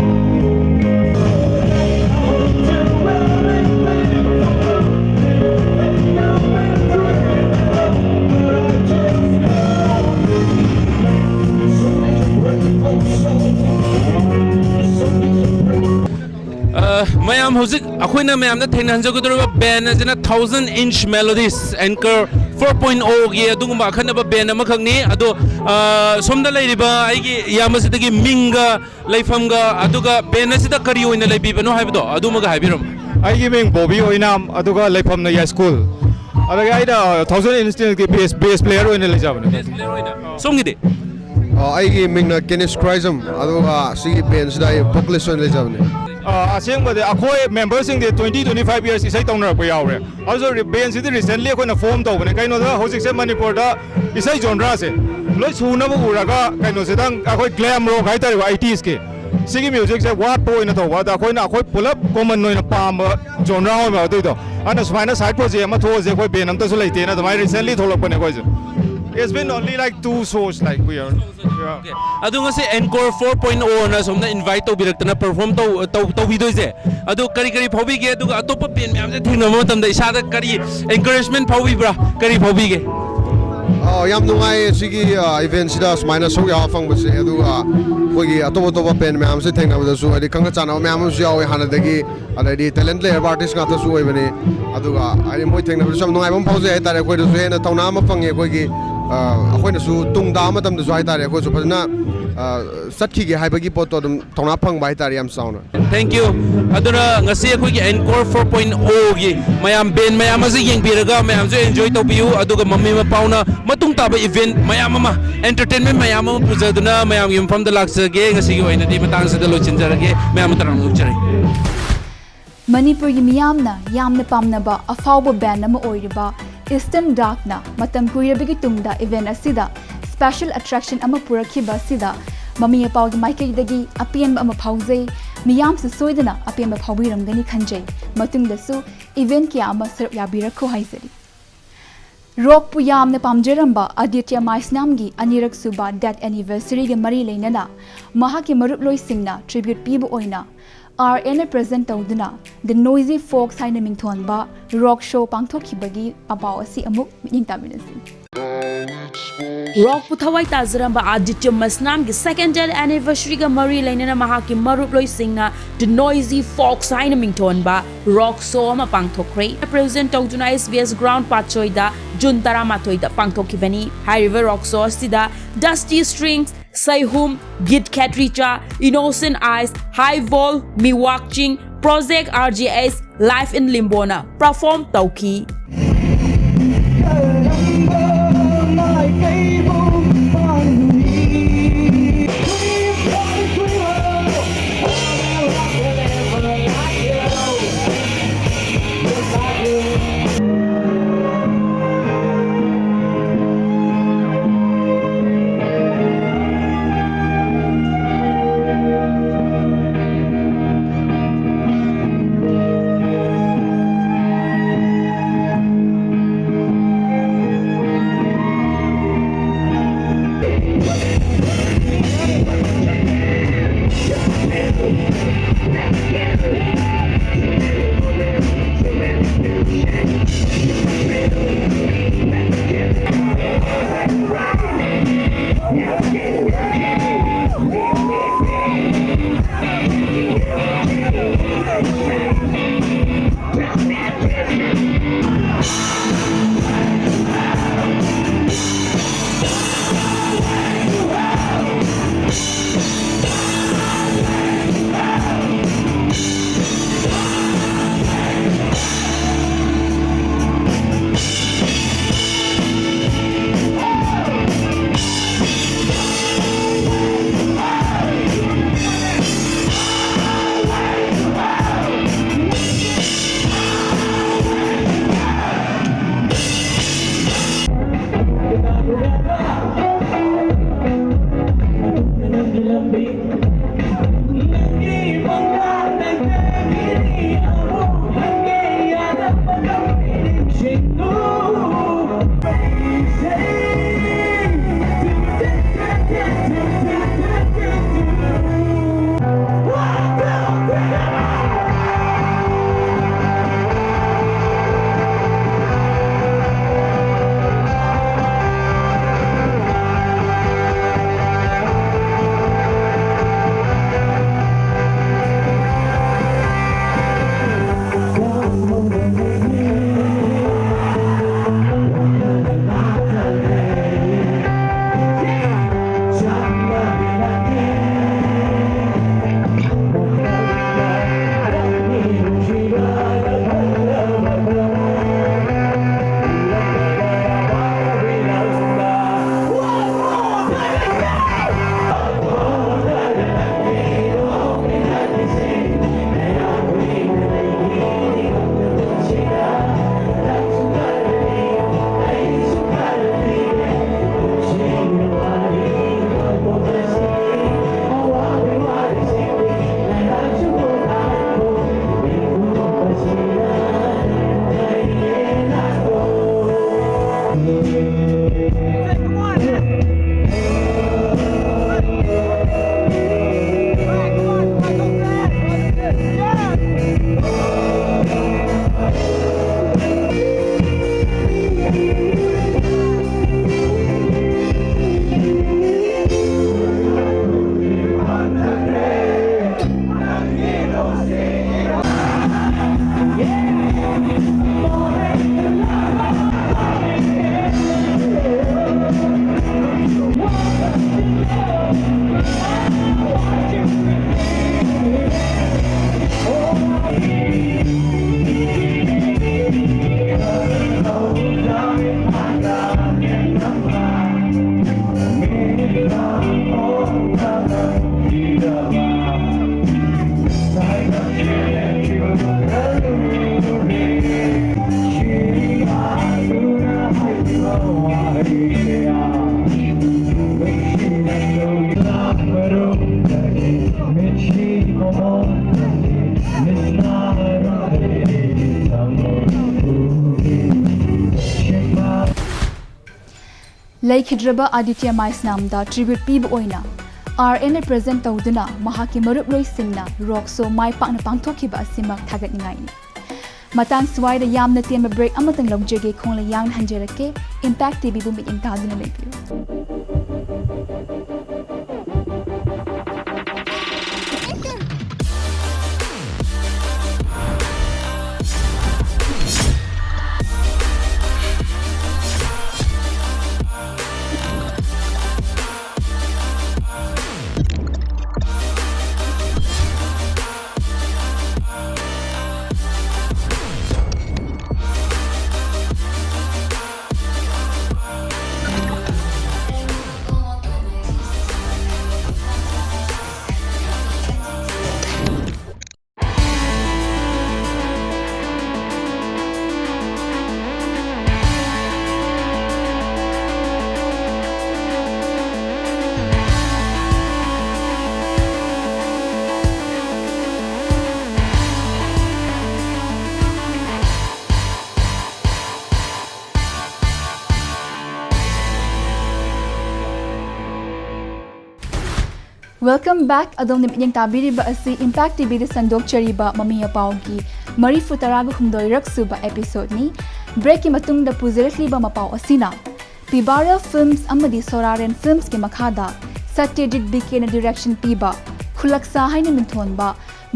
ꯑ, ꯃꯌꯥꯝ, ꯍꯧꯖꯤꯛ ꯑꯩꯈꯣꯏꯅ ꯃꯌꯥꯝꯗ ꯊꯦꯡꯅꯍꯟꯖꯒꯗꯧꯔꯤꯕ ꯕꯦꯟ ꯑꯁꯤꯅ Thousand Inch Melodies, Anchor four point oh ꯒꯤ ꯑꯗꯨꯒꯨꯝꯕ ꯑꯈꯟꯅꯕ ꯕꯦꯟ ꯑꯃꯈꯛꯅꯤ꯫ ꯑꯗꯣ, ꯑ, ꯁꯣꯝꯗ ꯂꯩꯔꯤꯕ ꯑꯩꯒꯤ ꯏꯌꯥꯝꯕꯁꯤꯗꯒꯤ ꯃꯤꯡꯒ ꯂꯩꯐꯝꯒ, ꯑꯗꯨꯒ ꯕꯦꯟ ꯑꯁꯤꯗ ꯀꯔꯤ ꯑꯣꯏꯅ ꯂꯩꯕꯤꯕꯅꯣ ꯍꯥꯏꯕꯗꯣ, ꯑꯗꯨꯃꯒ ꯍꯥꯏꯕꯤꯔꯝꯃꯨ꯫ ꯑꯩꯒꯤ ꯃꯤꯡ ꯕꯣꯕꯤ ꯑꯣꯏꯅꯥꯝ, ꯑꯗꯨꯒ ꯂꯩꯐꯝꯅ ꯌꯥꯏꯁ꯭ꯀꯨꯜ꯫ ꯑꯗꯒꯤ ꯑꯩꯅ Thousand Inch ꯀꯤ ꯕꯦꯁ, ꯕꯦꯁ ꯄ꯭ꯂꯦꯌꯔ ꯑꯣꯏꯅ ꯂꯩꯖꯕꯅꯦ꯫ ꯁꯣꯝꯒꯤꯗꯤ? ꯑ, ꯑꯩꯒꯤ ꯃꯤꯡꯅ ꯀꯦꯅꯤꯁ ꯈ꯭ꯔꯥꯏꯖꯝ, ꯑꯗꯨꯒ ꯁꯤꯒꯤ ꯕꯦꯟꯁꯤꯗ ꯑꯩ ꯚꯣꯀꯂꯤꯁ ꯑꯣꯏꯅ ꯂꯩꯖꯕꯅꯦ꯫ ꯑ, ꯑꯁꯦꯡꯕꯗꯤ ꯑꯩꯈꯣꯏ ꯃꯦꯝꯕꯔꯁꯤꯡꯗꯤ twenty, twenty five years ꯏꯁꯩ ꯇꯧꯅꯔꯛꯄ ꯌꯥꯎꯔꯦ꯫ ꯑꯗꯨꯁꯨ ꯔꯤ-, ꯕꯦꯟꯁꯤꯗꯤ recently ꯑꯩꯈꯣꯏꯅ ꯐꯣꯔꯝ ꯇꯧꯕꯅꯦ꯫ ꯀꯩꯅꯣꯗ ꯍꯧꯖꯤꯛꯁꯦ ꯃꯅꯤꯄꯨꯔꯗ ꯏꯁꯩ ꯖꯣꯟꯗ꯭ꯔꯥꯁꯦ ꯂꯣꯏ ꯁꯨꯅꯕ ꯎꯔꯒ, ꯀꯩꯅꯣꯁꯤꯗꯪ, ꯑꯩꯈꯣꯏ ꯒ꯭ꯂꯦꯝ ꯔꯣꯛ ꯍꯥꯏꯇꯥꯔꯦꯀꯣ, ꯑꯩꯇꯤꯁꯀꯤ, ꯁꯤꯒꯤ ꯃ꯭ꯌꯨꯖꯤꯛꯁꯦ ꯋꯥꯠꯄ ꯑꯣꯏꯅ ꯇꯧꯕ꯫ ꯑꯗ ꯑꯩꯈꯣꯏꯅ, ꯑꯩꯈꯣꯏ ꯄꯨꯂꯞ ꯀꯣꯃꯟ ꯑꯣꯏꯅ ꯄꯥꯝꯕ ꯖꯣꯟꯗ꯭ꯔꯥ ꯑꯣꯏꯕ ꯑꯗꯨꯏꯗꯣ꯫ ꯑꯗꯨꯅ ꯁꯨꯃꯥꯏꯅ ꯁꯥꯏꯠ ꯄ꯭ꯔꯣꯖꯦꯛ ꯑꯃ ꯊꯣꯛꯑꯁꯦ, ꯑꯩꯈꯣꯏ ꯕꯦꯟ ꯑꯝꯇꯁꯨ ꯂꯩꯇꯦꯅ ꯑꯗꯨꯃꯥꯏꯅ recently ꯊꯣꯛꯂꯛꯄꯅꯦ ꯑꯩꯈꯣꯏꯁꯨ꯫ It's been only like two shows, like, we are, yeah. ꯑꯗꯨ ꯉꯁꯤ Anchor four point oh ꯅ ꯁꯣꯝꯗ ꯏꯟꯚꯥꯏꯠ ꯇꯧꯕꯤꯔꯛꯇꯅ ꯄꯔꯐꯣꯔꯝ ꯇꯧ-, ꯇꯧ-, ꯇꯧꯕꯤꯗꯣꯏꯁꯦ, ꯑꯗꯨ ꯀꯔꯤ ꯀꯔꯤ ꯐꯥꯎꯕꯤꯒꯦ? ꯑꯗꯨꯒ ꯑꯇꯣꯞꯄ ꯕꯦꯟ ꯃꯌꯥꯝꯁꯦ ꯊꯦꯡꯅꯕ ꯃꯇꯝꯗ ꯏꯁꯥꯗ ꯀꯔꯤ ꯑꯦꯟꯀꯔꯦꯖꯃꯦꯟ ꯐꯥꯎꯕꯤꯕ꯭ꯔꯥ? ꯀꯔꯤ ꯐꯥꯎꯕꯤꯒꯦ? ꯑ, ꯌꯥꯝ ꯅꯨꯡꯉꯥꯏꯌꯦ ꯁꯤꯒꯤ, ꯑ, ꯏꯚꯦꯟꯁꯤꯗ ꯁꯨꯃꯥꯏꯅ ꯁꯔꯨꯛ ꯌꯥꯕ ꯐꯪꯕꯁꯦ꯫ ꯑꯗꯨꯒ ꯑꯩꯈꯣꯏꯒꯤ ꯑꯇꯣꯞ ꯑꯇꯣꯞꯄ ꯕꯦꯟ ꯃꯌꯥꯝꯁꯦ ꯊꯦꯡꯅꯕꯗꯁꯨ, ꯍꯥꯏꯗꯤ, ꯈꯪꯅ ꯆꯥꯟꯅꯕ ꯃꯌꯥꯝ ꯑꯃꯁꯨ ꯌꯥꯎꯋꯦ ꯍꯥꯟꯅꯗꯒꯤ, ꯑꯗꯩꯗꯤ ꯇꯦꯂꯦꯟꯠ ꯂꯩꯔꯕ ꯑꯥꯔꯇꯤꯁ ꯉꯥꯛꯇꯁꯨ ꯑꯣꯏꯕꯅꯤ꯫ ꯑꯗꯨꯒ, ꯍꯥꯏꯗꯤ, ꯃꯣꯏ ꯊꯦꯡꯅꯕꯗꯁꯨ ꯌꯥꯝ ꯅꯨꯡꯉꯥꯏꯕ ꯑꯃ ꯐꯥꯎꯖꯩ ꯍꯥꯏꯇꯥꯔꯦ꯫ ꯑꯩꯈꯣꯏꯗꯁꯨ ꯍꯦꯟꯅ ꯊꯧꯅꯥ ꯑꯃ ꯐꯪꯉꯦ ꯑꯩꯈꯣꯏꯒꯤ ꯑꯩꯈꯣꯏꯅꯁꯨ ꯇꯨꯡ ꯇꯥꯕ ꯃꯇꯝꯗꯁꯨ ꯍꯥꯏꯇꯥꯔꯦ, ꯑꯩꯈꯣꯏꯁꯨ ꯐꯖꯅ ꯆꯠꯈꯤꯒꯦ ꯍꯥꯏꯕꯒꯤ ꯄꯣꯠꯇꯣ ꯑꯗꯨꯝ ꯊꯧꯅꯥ ꯐꯪꯕ ꯍꯥꯏꯇꯥꯔꯦ, ꯌꯥꯝ ꯆꯥꯎꯅ꯫ Thank you. ꯑꯗꯨꯅ ꯉꯁꯤ ꯑꯩꯈꯣꯏꯒꯤ ꯑꯦꯟꯀꯣꯔ ꯐꯣꯔ ꯄꯣꯏꯟ ꯑꯣꯒꯤ ꯃꯌꯥꯝ ꯕꯦꯟ ꯃꯌꯥꯝ ꯑꯁꯤ ꯌꯦꯡꯕꯤꯔꯒ ꯃꯌꯥꯝꯁꯨ ꯑꯦꯟꯖꯣꯏ ꯇꯧꯕꯤꯌꯨ, ꯑꯗꯨꯒ ꯃꯃꯤ ꯃꯄꯥꯎꯅ ꯃꯇꯨꯡ ꯇꯥꯕ ꯏꯚꯦꯟꯠ ꯃꯌꯥꯝ ꯑꯃ, ꯑꯦꯟꯇꯔꯇꯦꯟꯃꯦꯟ ꯃꯌꯥꯝ ꯑꯃ ꯄꯨꯖꯗꯨꯅ ꯃꯌꯥꯝꯒꯤ ꯃꯐꯝꯗ ꯂꯥꯛꯆꯒꯦ꯫ ꯉꯁꯤꯒꯤ ꯑꯣꯏꯅꯗꯤ ꯃꯇꯥꯡꯁꯤꯗ ꯂꯣꯏꯁꯤꯟꯖꯔꯒꯦ꯫ ꯃꯌꯥꯝ ꯇꯔꯥꯝꯅ ꯑꯣꯛꯆꯔꯤ꯫ ꯃꯅꯤꯄꯨꯔꯒꯤ ꯃꯤꯌꯥꯝꯅ ꯌꯥꯝꯅ ꯄꯥꯝꯅꯕ ꯑꯐꯥꯎꯕ ꯕꯦꯟ ꯑꯃ ꯑꯣꯏꯔꯤꯕ ꯏꯁꯇꯔꯟ ꯗꯥꯛꯅ ꯃꯇꯝ ꯀꯨꯏꯔꯕꯒꯤ ꯇꯨꯡꯗ ꯏꯚꯦꯟꯠ ꯑꯁꯤꯗ ꯁ꯭ꯄꯦꯁꯦꯜ ꯑꯦꯇ꯭ꯔꯦꯛꯁꯟ ꯑꯃ ꯄꯨꯔꯛꯈꯤꯕ ꯑꯁꯤꯗ ꯃꯃꯤ ꯃꯄꯥꯎꯒꯤ ꯃꯥꯏꯀꯩꯗꯒꯤ ꯑꯄꯦꯟꯕ ꯑꯃ ꯐꯥꯎꯖꯩ꯫ ꯃꯤꯌꯥꯝꯁꯨ ꯁꯣꯏꯗꯅ ꯑꯄꯦꯟꯕ ꯐꯥꯎꯕꯤꯔꯝꯒꯅꯤ ꯈꯟꯖꯩ꯫ ꯃꯇꯨꯡꯗꯁꯨ ꯏꯚꯦꯟꯠ ꯀꯌꯥ ꯑꯃ ꯁꯔꯨꯛ ꯌꯥꯕꯤꯔꯛꯈꯣ ꯍꯥꯏꯖꯔꯤ꯫ ꯔꯣꯛꯄꯨ ꯌꯥꯝꯅ ꯄꯥꯝꯖꯔꯝꯕ ꯑꯗꯤꯇ꯭ꯌ ꯃꯥꯏꯁꯅꯥꯝꯒꯤ ꯑꯅꯤꯔꯛ ꯁꯨꯕ ꯗꯦꯠ ꯑꯦꯅꯤꯚꯔꯁꯔꯤꯒ ꯃꯔꯤ ꯂꯩꯅꯅ ꯃꯍꯥꯛꯀꯤ ꯃꯔꯨꯞꯂꯣꯏꯁꯤꯡꯅ ꯇ꯭ꯔꯤꯕ꯭ꯌꯨꯠ ꯄꯤꯕ ꯑꯣꯏꯅ ꯑꯥꯔ ꯑꯦꯟꯅ ꯄ꯭ꯔꯦꯖꯦꯟꯠ ꯇꯧꯗꯨꯅ ꯗ ꯅꯣꯏꯖꯤ ꯐꯣꯛꯁ ꯍꯥꯏꯅ ꯃꯤꯡꯊꯣꯟꯕ ꯔꯣꯛ ꯁꯣ ꯄꯥꯡꯊꯣꯛꯈꯤꯕꯒꯤ ꯄꯥꯎ ꯑꯁꯤ ꯑꯃꯨꯛ ꯃꯤꯠꯌꯦꯡ ꯇꯥꯃꯤꯟꯅꯁꯤ꯫ ꯔꯣꯛꯄꯨ ꯊꯋꯥꯏ ꯇꯥꯖꯔꯝꯕ ꯑꯗꯤꯇ꯭ꯌ ꯃꯁꯅꯥꯝꯒꯤ ꯁꯦꯀꯦꯟ ꯗꯦꯠ ꯑꯦꯅꯤꯚꯔꯁꯔꯤꯒ ꯃꯔꯤ ꯂꯩꯅꯅ ꯃꯍꯥꯛꯀꯤ ꯃꯔꯨꯞꯂꯣꯏꯁꯤꯡꯅ ꯗ ꯅꯣꯏꯖꯤ ꯐꯣꯛꯁ ꯍꯥꯏꯅ ꯃꯤꯡꯊꯣꯟꯕ ꯔꯣꯛ ꯁꯣ ꯑꯃ ꯄꯥꯡꯊꯣꯛꯈ꯭ꯔꯦ꯫ ꯄ꯭ꯔꯦꯖꯦꯟꯠ ꯇꯧꯗꯨꯅ ꯑꯦꯁ ꯕꯤ ꯑꯦꯁ ꯒ꯭ꯔꯥꯎꯟ ꯄꯥꯠꯁꯣꯏꯗ ꯖꯨꯟ ꯇꯔꯥꯃꯥꯊꯣꯏꯗ ꯄꯥꯡꯊꯣꯛꯈꯤꯕꯅꯤ꯫ ꯍꯥꯏꯔꯤꯕ ꯔꯣꯛ ꯁꯣ ꯑꯁꯤꯗ ꯗꯁꯇꯤ ꯁ꯭ꯇ꯭ꯔꯤꯡꯁ, ꯁꯩꯍꯨꯝ, ꯒꯤꯠ ꯈꯦꯇ꯭ꯔꯤꯆꯥ, ꯏꯅꯣꯁꯦꯟ ꯑꯥꯏꯁ, ꯍꯥꯏ ꯋꯣꯜ, ꯃꯤꯋꯥꯛ ꯆꯤꯡ, project R G S, life in ꯂꯤꯝꯕꯣꯅ perform ꯇꯧꯈꯤ꯫ ꯂꯩꯈꯤꯗ꯭ꯔꯕ ꯑꯥꯗꯤꯇ꯭ꯌ ꯃꯥꯏꯁꯅꯥꯝꯗ tribute ꯄꯤꯕ ꯑꯣꯏꯅ R N represent ꯇꯧꯗꯨꯅ ꯃꯍꯥꯛꯀꯤ ꯃꯔꯨꯞꯂꯣꯏꯁꯤꯡꯅ rock show ꯃꯥꯏ ꯄꯥꯛꯅ ꯄꯥꯡꯊꯣꯛꯈꯤꯕ ꯑꯁꯤꯃꯛ ꯊꯥꯒꯠꯅꯤꯡꯉꯥꯏꯅꯤ꯫ ꯃꯇꯥꯡ ꯁ꯭ꯋꯥꯏꯗ ꯌꯥꯝꯅ ꯇꯦꯟꯕ break ꯑꯃꯇꯪ ꯂꯧꯖꯒꯦ, ꯈꯣꯡꯂꯩ ꯌꯥꯡꯅ ꯍꯟꯖꯔꯛꯀꯦ꯫ Impact T V ꯕꯨ ꯃꯤꯠꯌꯦꯡ ꯇꯥꯗꯨꯅ ꯂꯩꯕꯤꯌꯨ꯫ Welcome back. ꯑꯗꯣꯝꯅ ꯃꯤꯠꯌꯦꯡ ꯇꯥꯕꯤꯔꯤꯕ ꯑꯁꯤ Impact T V ꯗ ꯁꯟꯗꯣꯛꯆꯔꯤꯕ ꯃꯃꯤ ꯃꯄꯥꯎꯒꯤ ꯃꯔꯤꯐꯨ ꯇꯔꯥꯒ ꯍꯨꯝꯗꯣꯏꯔꯛ ꯁꯨꯕ episode ꯅꯤ꯫ Break ꯀꯤ ꯃꯇꯨꯡꯗ ꯄꯨꯖꯔꯛꯂꯤꯕ ꯃꯄꯥꯎ ꯑꯁꯤꯅ ꯄꯤꯕꯥꯔꯦꯜ Films ꯑꯃꯗꯤ ꯁꯣꯔꯥꯔꯦꯟ Films ꯀꯤ ꯃꯈꯥꯗ ꯁꯇ꯭ꯌꯖꯤꯠ B K ꯅ direction ꯄꯤꯕ ꯈꯨꯂꯛꯁꯥ ꯍꯥꯏꯅ ꯃꯤꯡꯊꯣꯟꯕ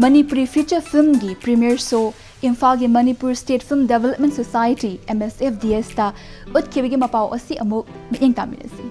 ꯃꯅꯤꯄꯨꯔꯤ feature film ꯒꯤ premiere show ꯏꯝꯐꯥꯜꯒꯤ Manipur State Film Development Society, M S F D S ꯇ ꯎꯠꯈꯤꯕꯒꯤ ꯃꯄꯥꯎ ꯑꯁꯤ ꯑꯃꯨꯛ ꯃꯤꯠꯌꯦꯡ ꯇꯥꯃꯤꯟꯅꯁꯤ꯫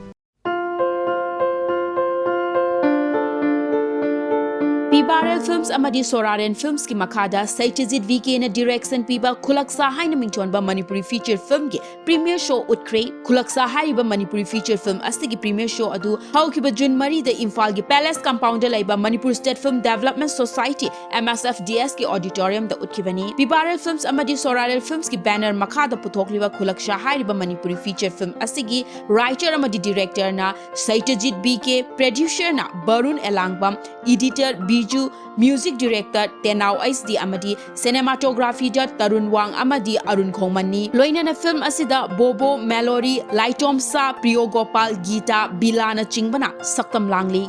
ꯄꯤꯕꯥꯔꯦꯜ Films ꯑꯃꯗꯤ ꯁꯣꯔꯥꯔꯦꯟ Films ꯀꯤ ꯃꯈꯥꯗ ꯁꯇ꯭ꯌꯖꯤꯠ B K ꯅ direction ꯄꯤꯕ ꯈꯨꯂꯛꯁꯥ ꯍꯥꯏꯅ ꯃꯤꯡꯊꯣꯟꯕ ꯃꯅꯤꯄꯨꯔꯤ feature film ꯒꯤ premiere show ꯎꯠꯈ꯭ꯔꯦ꯫ ꯈꯨꯂꯛꯁꯥ ꯍꯥꯏꯔꯤꯕ ꯃꯅꯤꯄꯨꯔꯤ feature film ꯑꯁꯤꯒꯤ premiere show ꯑꯗꯨ ꯍꯧꯈꯤꯕ June ꯃꯔꯤꯗ ꯏꯝꯐꯥꯜꯒꯤ Palace Compound ꯗ ꯂꯩꯕ Manipur State Film Development Society, M S F D S ꯀꯤ auditorium ꯗ ꯎꯠꯈꯤꯕꯅꯤ꯫ ꯄꯤꯕꯥꯔꯦꯜ Films ꯑꯃꯗꯤ ꯁꯣꯔꯥꯔꯦꯜ Films ꯀꯤ banner ꯃꯈꯥꯗ ꯄꯨꯊꯣꯛꯂꯤꯕ ꯈꯨꯂꯛꯁꯥ ꯍꯥꯏꯔꯤꯕ ꯃꯅꯤꯄꯨꯔꯤ feature film ꯑꯁꯤꯒꯤ writer ꯑꯃꯗꯤ director ꯅ ꯁꯇ꯭ꯌꯖꯤꯠ B K, producer ꯅ Barun Elangbam, editor Biju Music Director Tenao H D ꯑꯃꯗꯤ Cinematography ꯗ ꯇꯔꯨꯟ ꯋꯥꯡ ꯑꯃꯗꯤ ꯑꯔꯨꯟ ꯈꯣꯡꯃꯟꯅꯤ꯫ ꯂꯣꯏꯅꯅ film ꯑꯁꯤꯗ ꯕꯣꯕꯣ, ꯃꯦꯂꯣꯔꯤ, ꯂꯥꯏꯇꯣꯝꯁꯥ, ꯄ꯭ꯔꯤꯌꯣ ꯒꯣꯄꯥꯜ, ꯒꯤꯇꯥ, ꯕꯤꯂꯥꯅꯆꯤꯡꯕꯅ ꯁꯛꯇꯝ ꯂꯥꯡꯂꯤ꯫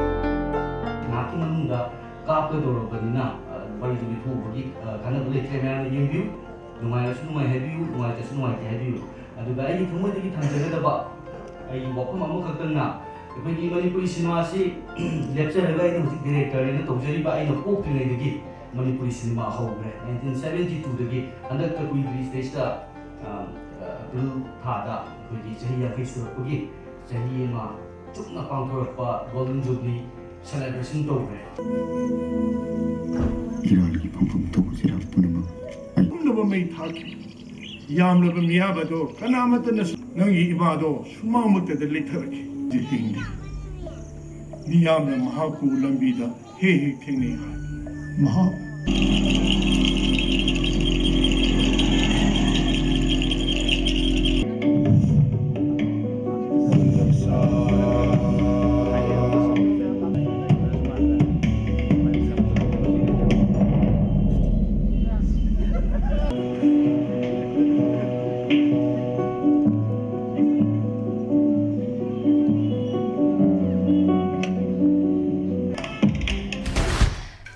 ꯉꯥꯏꯍꯥꯛꯀꯤ ꯃꯅꯨꯡꯗ ꯀꯥꯞꯀꯗꯧꯔꯕꯅꯤꯅ, ꯑ, ꯋꯥꯔꯤꯗꯨ ꯂꯤꯊꯣꯛꯎꯕꯒꯤ, ꯑ, ꯀꯥꯟꯅꯕ ꯂꯩꯇ꯭ꯔꯦ꯫ ꯃꯌꯥꯝꯅ ꯌꯦꯡꯕꯤꯌꯨ, ꯅꯨꯡꯉꯥꯏꯔꯁꯨ ꯅꯨꯡꯉꯥꯏ ꯍꯥꯏꯕꯤꯌꯨ, ꯅꯨꯡꯉꯥꯏꯇ꯭ꯔꯁꯨ ꯅꯨꯡꯉꯥꯏꯇꯦ ꯍꯥꯏꯕꯤꯌꯨ꯫ ꯑꯗꯨꯒ ꯑꯩꯒꯤ ꯊꯃꯣꯏꯗꯒꯤ ꯊꯝꯖꯒꯗꯕ ꯑꯩꯒꯤ ꯋꯥꯐꯝ ꯑꯃꯈꯛꯇꯪꯅ, ꯑꯩꯈꯣꯏꯒꯤ ꯃꯅꯤꯄꯨꯔꯤ ꯁꯤꯅꯦꯃꯥꯁꯤ ꯂꯦꯞꯆꯔꯒ ꯑꯩꯅ ꯍꯧꯖꯤꯛ director ꯅꯦꯅ ꯇꯧꯖꯔꯤꯕ, ꯑꯩꯅ ꯄꯣꯛꯇ꯭ꯔꯤꯉꯩꯗꯒꯤ ꯃꯅꯤꯄꯨꯔꯤ ꯁꯤꯅꯦꯃꯥ ꯍꯧꯈ꯭ꯔꯦ꯫ Nineteen seventy two ꯗꯒꯤ ꯍꯟꯗꯛꯇ ꯀꯨꯏꯗ꯭ꯔꯤ ꯁꯤꯗꯩꯁꯤꯗ, ꯑ, April ꯊꯥꯗ ꯑꯩꯈꯣꯏꯒꯤ ꯆꯍꯤ ꯌꯥꯡꯈꯩ ꯁꯨꯔꯛꯄꯒꯤ ꯆꯍꯤ ꯑꯃ ꯆꯨꯞꯅ ꯄꯥꯡꯊꯣꯔꯛꯄ Golden Jubilee celebration ꯇꯧꯈ꯭ꯔꯦ꯫ ꯏꯔꯥꯜꯒꯤ ꯐꯝꯐꯝ ꯊꯣꯛꯄ ꯆꯩꯔꯥꯛ ꯄꯨꯝꯅꯃꯛ ꯑꯩ ꯄꯨꯝꯅꯃꯛ ꯃꯩ ꯊꯥꯈꯤ꯫ ꯌꯥꯝꯂꯕ ꯃꯤꯌꯥꯝ ꯑꯗꯣ ꯀꯅꯥꯃꯠꯇꯅꯁꯨ ꯅꯪꯒꯤ ꯏꯃꯥꯗꯣ ꯁꯨꯃꯥꯡꯃꯛꯇꯗ ꯂꯩꯊꯔꯛꯈꯤ꯫ ꯍꯤꯡꯂꯤ꯫ ꯃꯤꯌꯥꯝꯅ ꯃꯍꯥꯛꯄꯨ ꯂꯝꯕꯤꯗ ꯍꯦꯛ ꯍꯦꯛ ꯊꯦꯡꯅꯩ ꯍꯥꯏ꯫ ꯃꯍꯥꯛ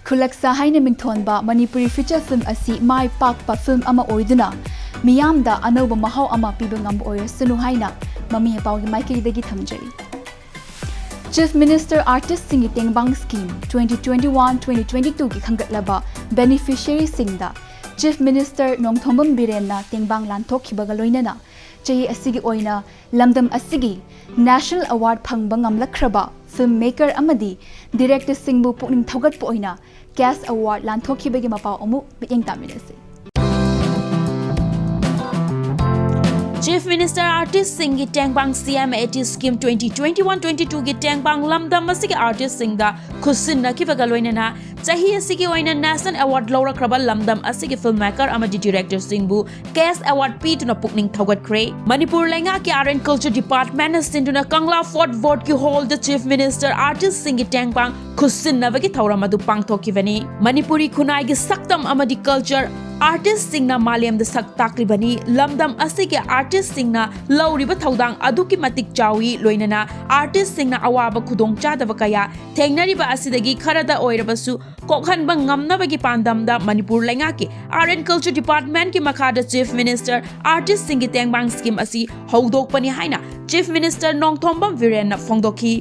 ꯈꯨꯂꯛꯁꯥ ꯍꯥꯏꯅ ꯃꯤꯡꯊꯣꯟꯕ ꯃꯅꯤꯄꯨꯔꯤ feature film ꯑꯁꯤ ꯃꯥꯏ ꯄꯥꯛꯄ film ꯑꯃ ꯑꯣꯏꯗꯨꯅ ꯃꯤꯌꯥꯝꯗ ꯑꯅꯧꯕ ꯃꯍꯥꯎ ꯑꯃ ꯄꯤꯕ ꯉꯝꯕ ꯑꯣꯏꯔꯁꯅꯨ ꯍꯥꯏꯅ ꯃꯃꯤ ꯃꯄꯥꯒꯤ ꯃꯥꯏꯀꯩꯗꯒꯤ ꯊꯝꯖꯔꯤ꯫ Chief Minister Artistꯁꯤꯡꯒꯤ ꯇꯦꯡꯕꯥꯡ Scheme twenty twenty-one twenty twenty-twoꯒꯤ ꯈꯟꯒꯠꯂꯕ beneficiaryꯁꯤꯡꯗ Chief Minister ꯅꯣꯡꯊꯣꯝꯕꯝ ꯕꯤꯔꯦꯟꯅ ꯇꯦꯡꯕꯥꯡ ꯂꯥꯟꯊꯣꯛꯈꯤꯕꯒ ꯂꯣꯏꯅꯅ ꯆꯍꯤ ꯑꯁꯤꯒꯤ ꯑꯣꯏꯅ ꯂꯝꯗꯝ ꯑꯁꯤꯒꯤ National Award ꯐꯪꯕ ꯉꯝꯂꯛꯈ꯭ꯔꯕ film maker ꯑꯃꯗꯤ directorꯁꯤꯡꯕꯨ ꯄꯨꯛꯅꯤꯡ ꯊꯧꯒꯠꯄ ꯑꯣꯏꯅ Cash Award ꯂꯥꯟꯊꯣꯛꯈꯤꯕꯒꯤ ꯃꯄꯥꯎ ꯑꯃꯨꯛ ꯃꯤꯠꯌꯦꯡ ꯇꯥꯃꯤꯟꯅꯁꯤ꯫ Chief Minister Artistꯁꯤꯡꯒꯤ ꯇꯦꯡꯕꯥꯡ C M A T Scheme twenty twenty-one twenty-twoꯒꯤ ꯇꯦꯡꯕꯥꯡ ꯂꯝꯗꯝ ꯑꯁꯤꯒꯤ artistꯁꯤꯡꯗ ꯈꯨꯠꯁꯤꯟꯅꯈꯤꯕꯒ ꯂꯣꯏꯅꯅ ꯆꯍꯤ ꯑꯁꯤꯒꯤ ꯑꯣꯏꯅ National Award ꯂꯧꯔꯛꯈ꯭ꯔꯕ ꯂꯝꯗꯝ ꯑꯁꯤꯒꯤ film maker ꯑꯃꯗꯤ directorꯁꯤꯡꯕꯨ Cash Award ꯄꯤꯗꯨꯅ ꯄꯨꯛꯅꯤꯡ ꯊꯧꯒꯠꯈ꯭ꯔꯦ꯫ ꯃꯅꯤꯄꯨꯔ ꯂꯩꯉꯥꯛꯀꯤ Art and Culture Departmentꯅ ꯁꯤꯟꯗꯨꯅ ꯀꯪꯂꯥ Fort Boardꯀꯤ hallꯗ Chief Minister Artistꯁꯤꯡꯒꯤ ꯇꯦꯡꯕꯥꯡ ꯈꯨꯠꯁꯤꯟꯅꯕꯒꯤ ꯊꯧꯔꯝ ꯑꯗꯨ ꯄꯥꯡꯊꯣꯛꯈꯤꯕꯅꯤ꯫ ꯃꯅꯤꯄꯨꯔꯤ ꯈꯨꯟꯅꯥꯏꯒꯤ ꯁꯛꯇꯝ ꯑꯃꯗꯤ culture artistꯁꯤꯡꯅ ꯃꯥꯂꯦꯝꯗ ꯁꯛ ꯇꯥꯛꯂꯤꯕꯅꯤ꯫ ꯂꯝꯗꯝ ꯑꯁꯤꯒꯤ artistꯁꯤꯡꯅ ꯂꯧꯔꯤꯕ ꯊꯧꯗꯥꯡ ꯑꯗꯨꯛꯀꯤ ꯃꯇꯤꯛ ꯆꯥꯎꯏ, ꯂꯣꯏꯅꯅ artistꯁꯤꯡꯅ ꯑꯋꯥꯕ ꯈꯨꯗꯣꯡꯆꯥꯗꯕ ꯀꯌꯥ ꯊꯦꯡꯅꯔꯤꯕ ꯑꯁꯤꯗꯒꯤ ꯈꯔꯗ ꯑꯣꯏꯔꯕꯁꯨ ꯀꯣꯛꯍꯟꯕ ꯉꯝꯅꯕꯒꯤ ꯄꯥꯟꯗꯝꯗ ꯃꯅꯤꯄꯨꯔ ꯂꯩꯉꯥꯛꯀꯤ Art and Culture Departmentꯀꯤ ꯃꯈꯥꯗ Chief Minister Artistꯁꯤꯡꯒꯤ ꯇꯦꯡꯕꯥꯡ scheme ꯑꯁꯤ ꯍꯧꯗꯣꯛꯄꯅꯤ ꯍꯥꯏꯅ Chief Minister ꯅꯣꯡꯊꯣꯝꯕꯝ ꯕꯤꯔꯦꯟꯅ ꯐꯣꯡꯗꯣꯛꯈꯤ꯫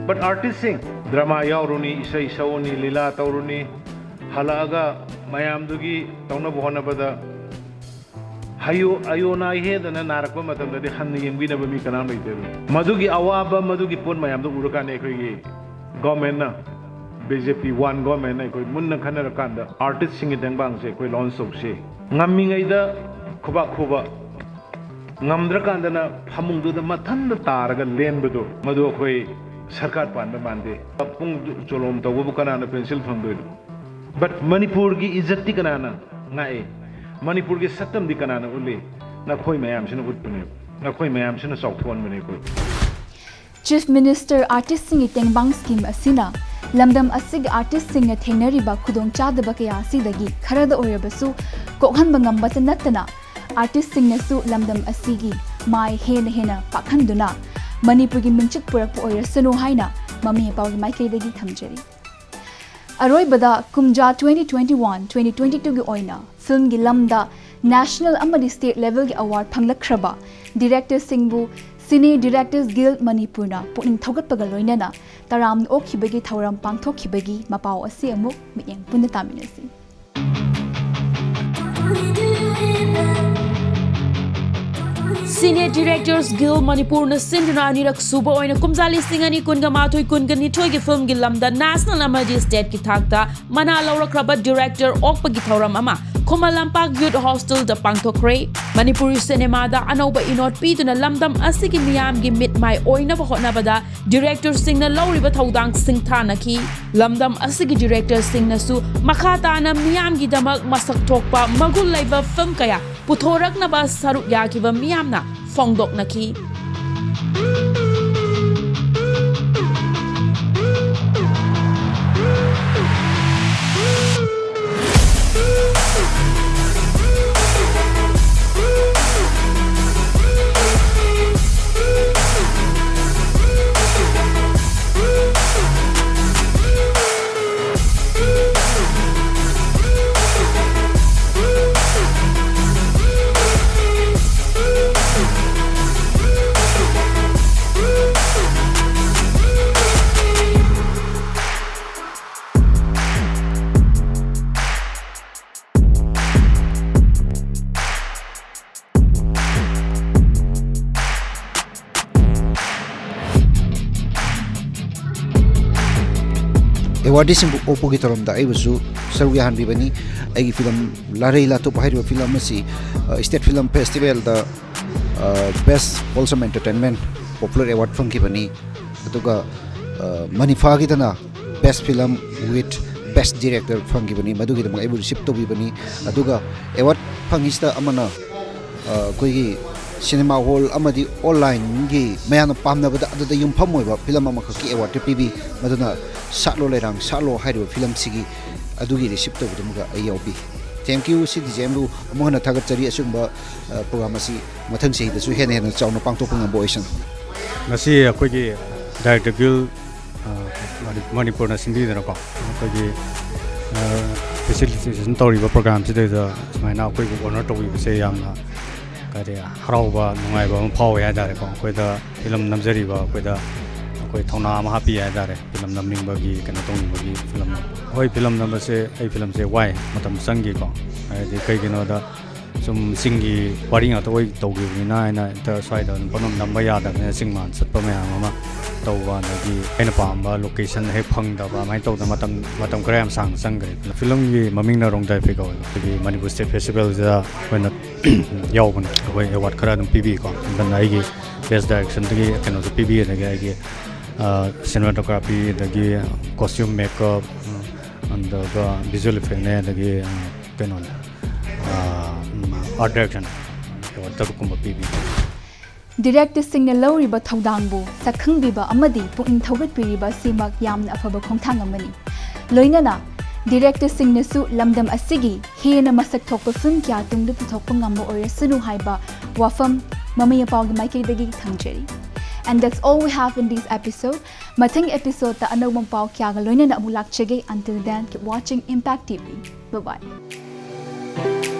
But artistꯁꯤꯡ drama ꯌꯥꯎꯔꯨꯅꯤ, ꯏꯁꯩ ꯁꯛꯎꯅꯤ, ꯂꯤꯂꯥ ꯇꯧꯔꯨꯅꯤ, ꯍꯜꯂꯛꯑꯒ ꯃꯌꯥꯝꯗꯨꯒꯤ ꯇꯧꯅꯕ ꯍꯣꯠꯅꯕꯗ ꯍꯌꯣ ꯑꯌꯣ ꯅꯥꯏ ꯍꯦꯗꯅ ꯅꯥꯔꯛꯄ ꯃꯇꯝꯗꯗꯤ ꯍꯟꯅ ꯌꯦꯡꯕꯤꯅꯕ ꯃꯤ ꯀꯅꯥꯝ ꯂꯩꯇꯦ꯫ ꯑꯗꯨ ꯃꯗꯨꯒꯤ ꯑꯋꯥꯕ, ꯃꯗꯨꯒꯤ ꯄꯣꯠ ꯃꯌꯥꯝꯗꯣ ꯎꯔꯀꯥꯟꯗ ꯑꯩꯈꯣꯏꯒꯤ governmentꯅ, B J P one governmentꯅ ꯑꯩꯈꯣꯏ ꯃꯨꯟꯅ ꯈꯟꯅꯔꯀꯥꯟꯗ artistꯁꯤꯡꯒꯤ ꯇꯦꯡꯕꯥꯡꯁꯦ ꯑꯩꯈꯣꯏ launch ꯇꯧꯁꯤ꯫ ꯉꯝꯃꯤꯉꯩꯗ ꯈꯨꯕꯥꯛ ꯈꯨꯕ, ꯉꯝꯗ꯭ꯔꯀꯥꯟꯗꯅ ꯐꯃꯨꯡꯗꯨꯗ ꯃꯊꯟꯇ ꯇꯥꯔꯒ ꯂꯦꯟꯕꯗꯣ, ꯃꯗꯨ ꯑꯩꯈꯣꯏ ꯁꯔꯀꯥꯔ ꯄꯥꯟꯕ ꯃꯥꯟꯗꯦ꯫ ꯄꯨꯡ ꯆꯣꯂꯣꯝ ꯇꯧꯕꯕꯨ ꯀꯅꯥꯅ ꯄꯦꯟꯁꯤꯜ ꯐꯪꯗꯣꯏꯅꯣ? But ꯃꯅꯤꯄꯨꯔꯒꯤ ꯏꯖꯠꯇꯤ ꯀꯅꯥꯅ ꯉꯥꯛꯏ? ꯃꯅꯤꯄꯨꯔꯒꯤ ꯁꯛꯇꯝꯗꯤ ꯀꯅꯥꯅ ꯎꯠꯂꯤ? ꯅꯈꯣꯏ ꯃꯌꯥꯝꯁꯤꯅ ꯎꯠꯄꯅꯦ, ꯅꯈꯣꯏ ꯃꯌꯥꯝꯁꯤꯅ ꯆꯥꯎꯊꯣꯛꯍꯟꯕꯅꯦ ꯑꯩꯈꯣꯏ꯫ Chief Minister Artistꯁꯤꯡꯒꯤ ꯇꯦꯡꯕꯥꯡ scheme ꯑꯁꯤꯅ ꯂꯝꯗꯝ ꯑꯁꯤꯒꯤ artistꯁꯤꯡꯅ ꯊꯦꯡꯅꯔꯤꯕ ꯈꯨꯗꯣꯡꯆꯥꯗꯕ ꯀꯌꯥ ꯑꯁꯤꯗꯒꯤ ꯈꯔꯗ ꯑꯣꯏꯔꯕꯁꯨ ꯀꯣꯛꯍꯟꯕ ꯉꯝꯕꯇ ꯅꯠꯇꯅ artistꯁꯤꯡꯅꯁꯨ ꯂꯝꯗꯝ ꯑꯁꯤꯒꯤ ꯃꯥꯏ ꯍꯦꯟꯅ ꯍꯦꯟꯅ ꯄꯥꯛꯍꯟꯗꯨꯅ ꯃꯅꯤꯄꯨꯔꯒꯤ ꯃꯤꯡꯆꯠ ꯄꯨꯔꯛꯄ ꯑꯣꯏꯔꯁꯅꯨ ꯍꯥꯏꯅ ꯃꯃꯤ ꯃꯄꯥꯒꯤ ꯃꯥꯏꯀꯩꯗꯒꯤ ꯊꯝꯖꯔꯤ꯫ ꯑꯔꯣꯏꯕꯗ ꯀꯨꯝꯖꯥ twenty twenty-one twenty twenty-twoꯒꯤ ꯑꯣꯏꯅ filmꯒꯤ ꯂꯝꯗ national ꯑꯃꯗꯤ state levelꯒꯤ award ꯐꯪꯂꯛꯈ꯭ꯔꯕ directorꯁꯤꯡꯕꯨ Cine Directors Guild ꯃꯅꯤꯄꯨꯔꯅ ꯄꯨꯛꯅꯤꯡ ꯊꯧꯒꯠꯄꯒ ꯂꯣꯏꯅꯅ ꯇꯔꯥꯝꯅ ꯑꯣꯛꯈꯤꯕꯒꯤ ꯊꯧꯔꯝ ꯄꯥꯡꯊꯣꯛꯈꯤꯕꯒꯤ ꯃꯄꯥꯎ ꯑꯁꯤ ꯑꯃꯨꯛ ꯃꯤꯠꯌꯦꯡ ꯄꯨꯟꯅ ꯇꯥꯃꯤꯟꯅꯁꯤ꯫ Cine Directors Guild ꯃꯅꯤꯄꯨꯔꯅ ꯁꯤꯟꯗꯨꯅ ꯑꯅꯤꯔꯛ ꯁꯨꯕ ꯑꯣꯏꯅ ꯀꯨꯝꯖꯥ ꯂꯤꯁꯤꯡ ꯑꯅꯤ ꯀꯨꯟꯒ ꯃꯥꯊꯣꯏ ꯀꯨꯟꯒ ꯅꯤꯊꯣꯏꯒꯤ filmꯒꯤ ꯂꯝꯗ national ꯑꯃꯗꯤ stateꯀꯤ ꯊꯥꯛꯇ ꯃꯅꯥ ꯂꯧꯔꯛꯈ꯭ꯔꯕ director ꯑꯣꯛꯄꯒꯤ ꯊꯧꯔꯝ ꯑꯃ ꯈꯨꯃꯟ ꯂꯝꯄꯥꯛ Youth Hostelꯗ ꯄꯥꯡꯊꯣꯛꯈ꯭ꯔꯦ꯫ ꯃꯅꯤꯄꯨꯔꯤ ꯁꯤꯅꯦꯃꯥꯗ ꯑꯅꯧꯕ ꯏꯅꯣꯠ ꯄꯤꯗꯨꯅ ꯂꯝꯗꯝ ꯑꯁꯤꯒꯤ ꯃꯤꯌꯥꯝꯒꯤ ꯃꯤꯠ ꯃꯥꯏ ꯑꯣꯏꯅꯕ ꯍꯣꯠꯅꯕꯗ directorꯁꯤꯡꯅ ꯂꯧꯔꯤꯕ ꯊꯧꯗꯥꯡ ꯁꯤꯡꯊꯥꯅꯈꯤ꯫ ꯂꯝꯗꯝ ꯑꯁꯤꯒꯤ directorꯁꯤꯡꯅꯁꯨ ꯃꯈꯥ ꯇꯥꯅ ꯃꯤꯌꯥꯝꯒꯤꯗꯃꯛ ꯃꯁꯛ ꯊꯣꯛꯄ ꯃꯒꯨꯟ ꯂꯩꯕ film ꯀꯌꯥ ꯄꯨꯊꯣꯔꯛꯅꯕ ꯁꯔꯨꯛ ꯌꯥꯈꯤꯕ ꯃꯤꯌꯥꯝꯅ ꯐꯣꯡꯗꯣꯛꯅꯈꯤ꯫ ꯑꯦꯋꯥꯔꯗꯤꯁꯤꯡꯕꯨ ꯑꯣꯛꯄꯒꯤ ꯊꯧꯔꯝꯗ ꯑꯩꯕꯨꯁꯨ ꯁꯔꯨꯛ ꯌꯥꯍꯟꯕꯤꯕꯅꯤ꯫ ꯑꯩꯒꯤ ꯐꯤꯂꯝ ꯂꯥꯔꯩ ꯂꯥꯊꯣꯛꯄ ꯍꯥꯏꯔꯤꯕ ꯐꯤꯂꯝ ꯑꯁꯤ ꯁ꯭ꯇꯦꯠ ꯐꯤꯂꯝ ꯐꯦꯁꯇꯤꯚꯦꯜꯗ ꯕꯦꯁ ꯍꯣꯜꯁꯝ ꯑꯦꯟꯇꯔꯇꯦꯟꯃꯦꯟ ꯄꯣꯄꯨꯂꯔ ꯑꯦꯋꯥꯔꯗ ꯐꯪꯈꯤꯕꯅꯤ꯫ ꯑꯗꯨꯒ ꯃꯅꯤꯐꯥꯒꯤꯗꯅ ꯕꯦꯁ ꯐꯤꯂꯝ ꯋꯤꯠ ꯕꯦꯁ ꯗꯤꯔꯦꯛꯇꯔ ꯐꯪꯈꯤꯕꯅꯤ꯫ ꯃꯗꯨꯒꯤꯗꯃꯛ ꯑꯩꯕꯨ ꯔꯤꯁꯤꯞ ꯇꯧꯕꯤꯕꯅꯤ꯫ ꯑꯗꯨꯒ ꯑꯦꯋꯥꯔꯗ ꯐꯪꯉꯤꯁꯤꯗ ꯑꯃꯅ ꯑꯩꯈꯣꯏꯒꯤ ꯁꯤꯅꯦꯃꯥ ꯍꯣꯜ ꯑꯃꯗꯤ ꯑꯣꯟꯂꯥꯏꯟꯒꯤ ꯃꯌꯥꯝꯅ ꯄꯥꯝꯅꯕꯗ ꯑꯗꯨꯗ ꯌꯨꯝꯐꯝ ꯑꯣꯏꯕ ꯐꯤꯂꯝ ꯑꯃꯈꯛꯀꯤ ꯑꯦꯋꯥꯔꯗꯇ ꯄꯤꯕꯤ꯫ ꯃꯗꯨꯅ ꯁꯥꯠꯂꯣ ꯂꯩꯔꯥꯡ ꯁꯥꯠꯂꯣ ꯍꯥꯏꯔꯤꯕ ꯐꯤꯂꯝꯁꯤꯒꯤ ꯑꯗꯨꯒꯤ ꯔꯤꯁꯤꯞ ꯇꯧꯕꯗꯨꯃꯒ ꯑꯩ ꯌꯥꯎꯕꯤ꯫ Thank you, ꯁꯤ ꯗꯤ ꯖꯤ ꯑꯦꯝꯕꯨ ꯑꯃꯨꯛ ꯍꯟꯅ ꯊꯥꯒꯠꯆꯔꯤ꯫ ꯑꯁꯤꯒꯨꯝꯕ ꯄ꯭ꯔꯣꯒ꯭ꯔꯥꯝ ꯑꯁꯤ ꯃꯊꯪ ꯆꯍꯤꯗꯁꯨ ꯍꯦꯟꯅ ꯍꯦꯟꯅ ꯆꯥꯎꯅ ꯄꯥꯡꯊꯣꯛꯄ ꯉꯝꯕ ꯑꯣꯏꯁꯅꯨ꯫ ꯉꯁꯤ ꯑꯩꯈꯣꯏꯒꯤ ꯗꯥꯏꯔꯦꯛꯇꯔ ꯒꯤꯜ ꯃꯅꯤꯄꯨꯔꯅ ꯁꯤꯟꯕꯤꯗꯅꯀꯣ, ꯑꯩꯈꯣꯏꯒꯤ ꯐꯦꯁꯤꯂꯤꯇꯦꯁꯟ ꯇꯧꯔꯤꯕ ꯄ꯭ꯔꯣꯒ꯭ꯔꯥꯝꯁꯤꯗꯩꯗ ꯁꯨꯃꯥꯏꯅ ꯑꯩꯈꯣꯏꯕꯨ ꯑꯣꯅꯔ ꯇꯧꯕꯤꯕꯁꯦ ꯌꯥꯝꯅ ꯀꯔꯤ ꯍꯔꯥꯎꯕ ꯅꯨꯡꯉꯥꯏꯕ ꯑꯃ ꯐꯥꯎꯋꯦ ꯍꯥꯏꯇꯥꯔꯦꯀꯣ꯫ ꯑꯩꯈꯣꯏꯗ ꯐꯤꯂꯝ ꯅꯝꯖꯔꯤꯕ ꯑꯩꯈꯣꯏꯗ ꯑꯩꯈꯣꯏ ꯊꯧꯅꯥ ꯑꯃ ꯍꯥꯞꯄꯤ ꯍꯥꯏꯇꯥꯔꯦ꯫ ꯐꯤꯂꯝ ꯅꯝꯅꯤꯡꯕꯒꯤ, ꯀꯩꯅꯣ ꯇꯧꯅꯤꯡꯕꯒꯤ ꯐꯤꯂꯝ꯫ ꯍꯣꯏ, ꯐꯤꯂꯝ ꯅꯝꯕꯁꯦ, ꯑꯩ ꯐꯤꯂꯝꯁꯦ ꯋꯥꯏ, ꯃꯇꯝ ꯆꯪꯈꯤꯀꯣ꯫ ꯍꯥꯏꯗꯤ ꯀꯩꯒꯤꯅꯣꯗ ꯁꯨꯝ ꯆꯤꯡꯒꯤ ꯋꯥꯔꯤ ꯉꯥꯛꯇ ꯑꯣꯏ ꯇꯧꯈꯤꯕꯅꯤꯅ ꯍꯥꯏꯅ ꯍꯦꯛꯇ ꯁ꯭ꯋꯥꯏꯗ ꯑꯗꯨꯝ ꯄꯪꯅꯝ ꯅꯝꯕ ꯌꯥꯗꯕꯅꯤꯅ ꯆꯤꯡ ꯃꯥꯟ ꯆꯠꯄ ꯃꯌꯥꯝ ꯑꯃ ꯇꯧꯕ, ꯑꯗꯒꯤ ꯑꯩꯅ ꯄꯥꯝꯕ ꯂꯣꯀꯦꯁꯟ ꯍꯦꯛ ꯐꯪꯗꯕ, ꯑꯗꯨꯃꯥꯏꯅ ꯇꯧꯗꯅ ꯃꯇꯝ, ꯃꯇꯝ ꯈꯔ ꯌꯥꯝ ꯁꯥꯡꯅ ꯆꯪꯈ꯭ꯔꯦ꯫ ꯐꯤꯂꯝꯒꯤ ꯃꯃꯤꯡꯅ ꯔꯣꯡꯗꯥꯏ ꯐꯤ ꯀꯧꯋꯦ꯫ ꯑꯩꯈꯣꯏꯒꯤ ꯃꯅꯤꯄꯨꯔ ꯁ꯭ꯇꯦꯠ ꯐꯦꯁꯇꯤꯚꯦꯜꯁꯤꯗ ꯑꯩꯈꯣꯏꯅ ꯌꯥꯎꯕꯅꯦ꯫ ꯑꯩꯈꯣꯏ ꯑꯦꯋꯥꯔꯗ ꯈꯔ ꯑꯗꯨꯝ ꯄꯤꯕꯤꯀꯣ꯫ ꯑꯗꯨꯅ ꯑꯩꯒꯤ ꯕꯦꯁ ꯗꯥꯏꯔꯦꯛꯁꯟꯗꯒꯤ ꯀꯩꯅꯣꯁꯨ ꯄꯤꯕꯤ, ꯑꯗꯒꯤ ꯑꯩꯒꯤ ꯁꯤꯅꯦꯃꯥꯇꯣꯒ꯭ꯔꯥꯐꯤ, ꯑꯗꯒꯤ ꯀꯣꯁꯇ꯭ꯌꯨꯝ ꯃꯦꯀꯞ, ꯑꯗꯨꯒ ꯚꯤꯖꯨꯋꯦꯜ ꯏꯐꯦꯛꯅꯦ, ꯑꯗꯒꯤ ꯀꯩꯅꯣꯅꯦ, ꯑꯥꯔꯠ ꯗꯥꯏꯔꯦꯛꯁꯟ, ꯑꯦꯋꯥꯔꯗ ꯇꯔꯨꯛꯀꯨꯝꯕ ꯄꯤꯕꯤ꯫ ꯗꯤꯔꯦꯛꯇꯔꯁꯤꯡꯅ ꯂꯧꯔꯤꯕ ꯊꯧꯗꯥꯡꯕꯨ ꯁꯛꯈꯪꯕꯤꯕ ꯑꯃꯗꯤ ꯄꯨꯛꯅꯤꯡ ꯊꯧꯒꯠꯄꯤꯔꯤꯕ ꯑꯁꯤꯃꯛ ꯌꯥꯝꯅ ꯑꯐꯕ ꯈꯣꯡꯊꯥꯡ ꯑꯃꯅꯤ꯫ ꯂꯣꯏꯅꯅ ꯗꯤꯔꯦꯛꯇꯔꯁꯤꯡꯅꯁꯨ ꯂꯝꯗꯝ ꯑꯁꯤꯒꯤ ꯍꯦꯟꯅ ꯃꯁꯛ ꯊꯣꯛꯄ ꯐꯤꯂꯝ ꯀꯌꯥ ꯇꯨꯡꯗ ꯄꯨꯊꯣꯛꯄ ꯉꯝꯕ ꯑꯣꯏꯔꯁꯅꯨ ꯍꯥꯏꯕ ꯋꯥꯐꯝ ꯃꯃꯩ ꯃꯄꯥꯎꯒꯤ ꯃꯥꯏꯀꯩꯗꯒꯤ ꯊꯝꯖꯔꯤ꯫ And that's all we have in this episode. ꯃꯊꯪ episodeꯇ ꯑꯅꯧꯕ ꯄꯥꯎ ꯀꯌꯥꯒ ꯂꯣꯏꯅꯅ ꯑꯃꯨꯛ ꯂꯥꯛꯆꯒꯦ꯫ Until then, keep watching Impact T V. Bye bye.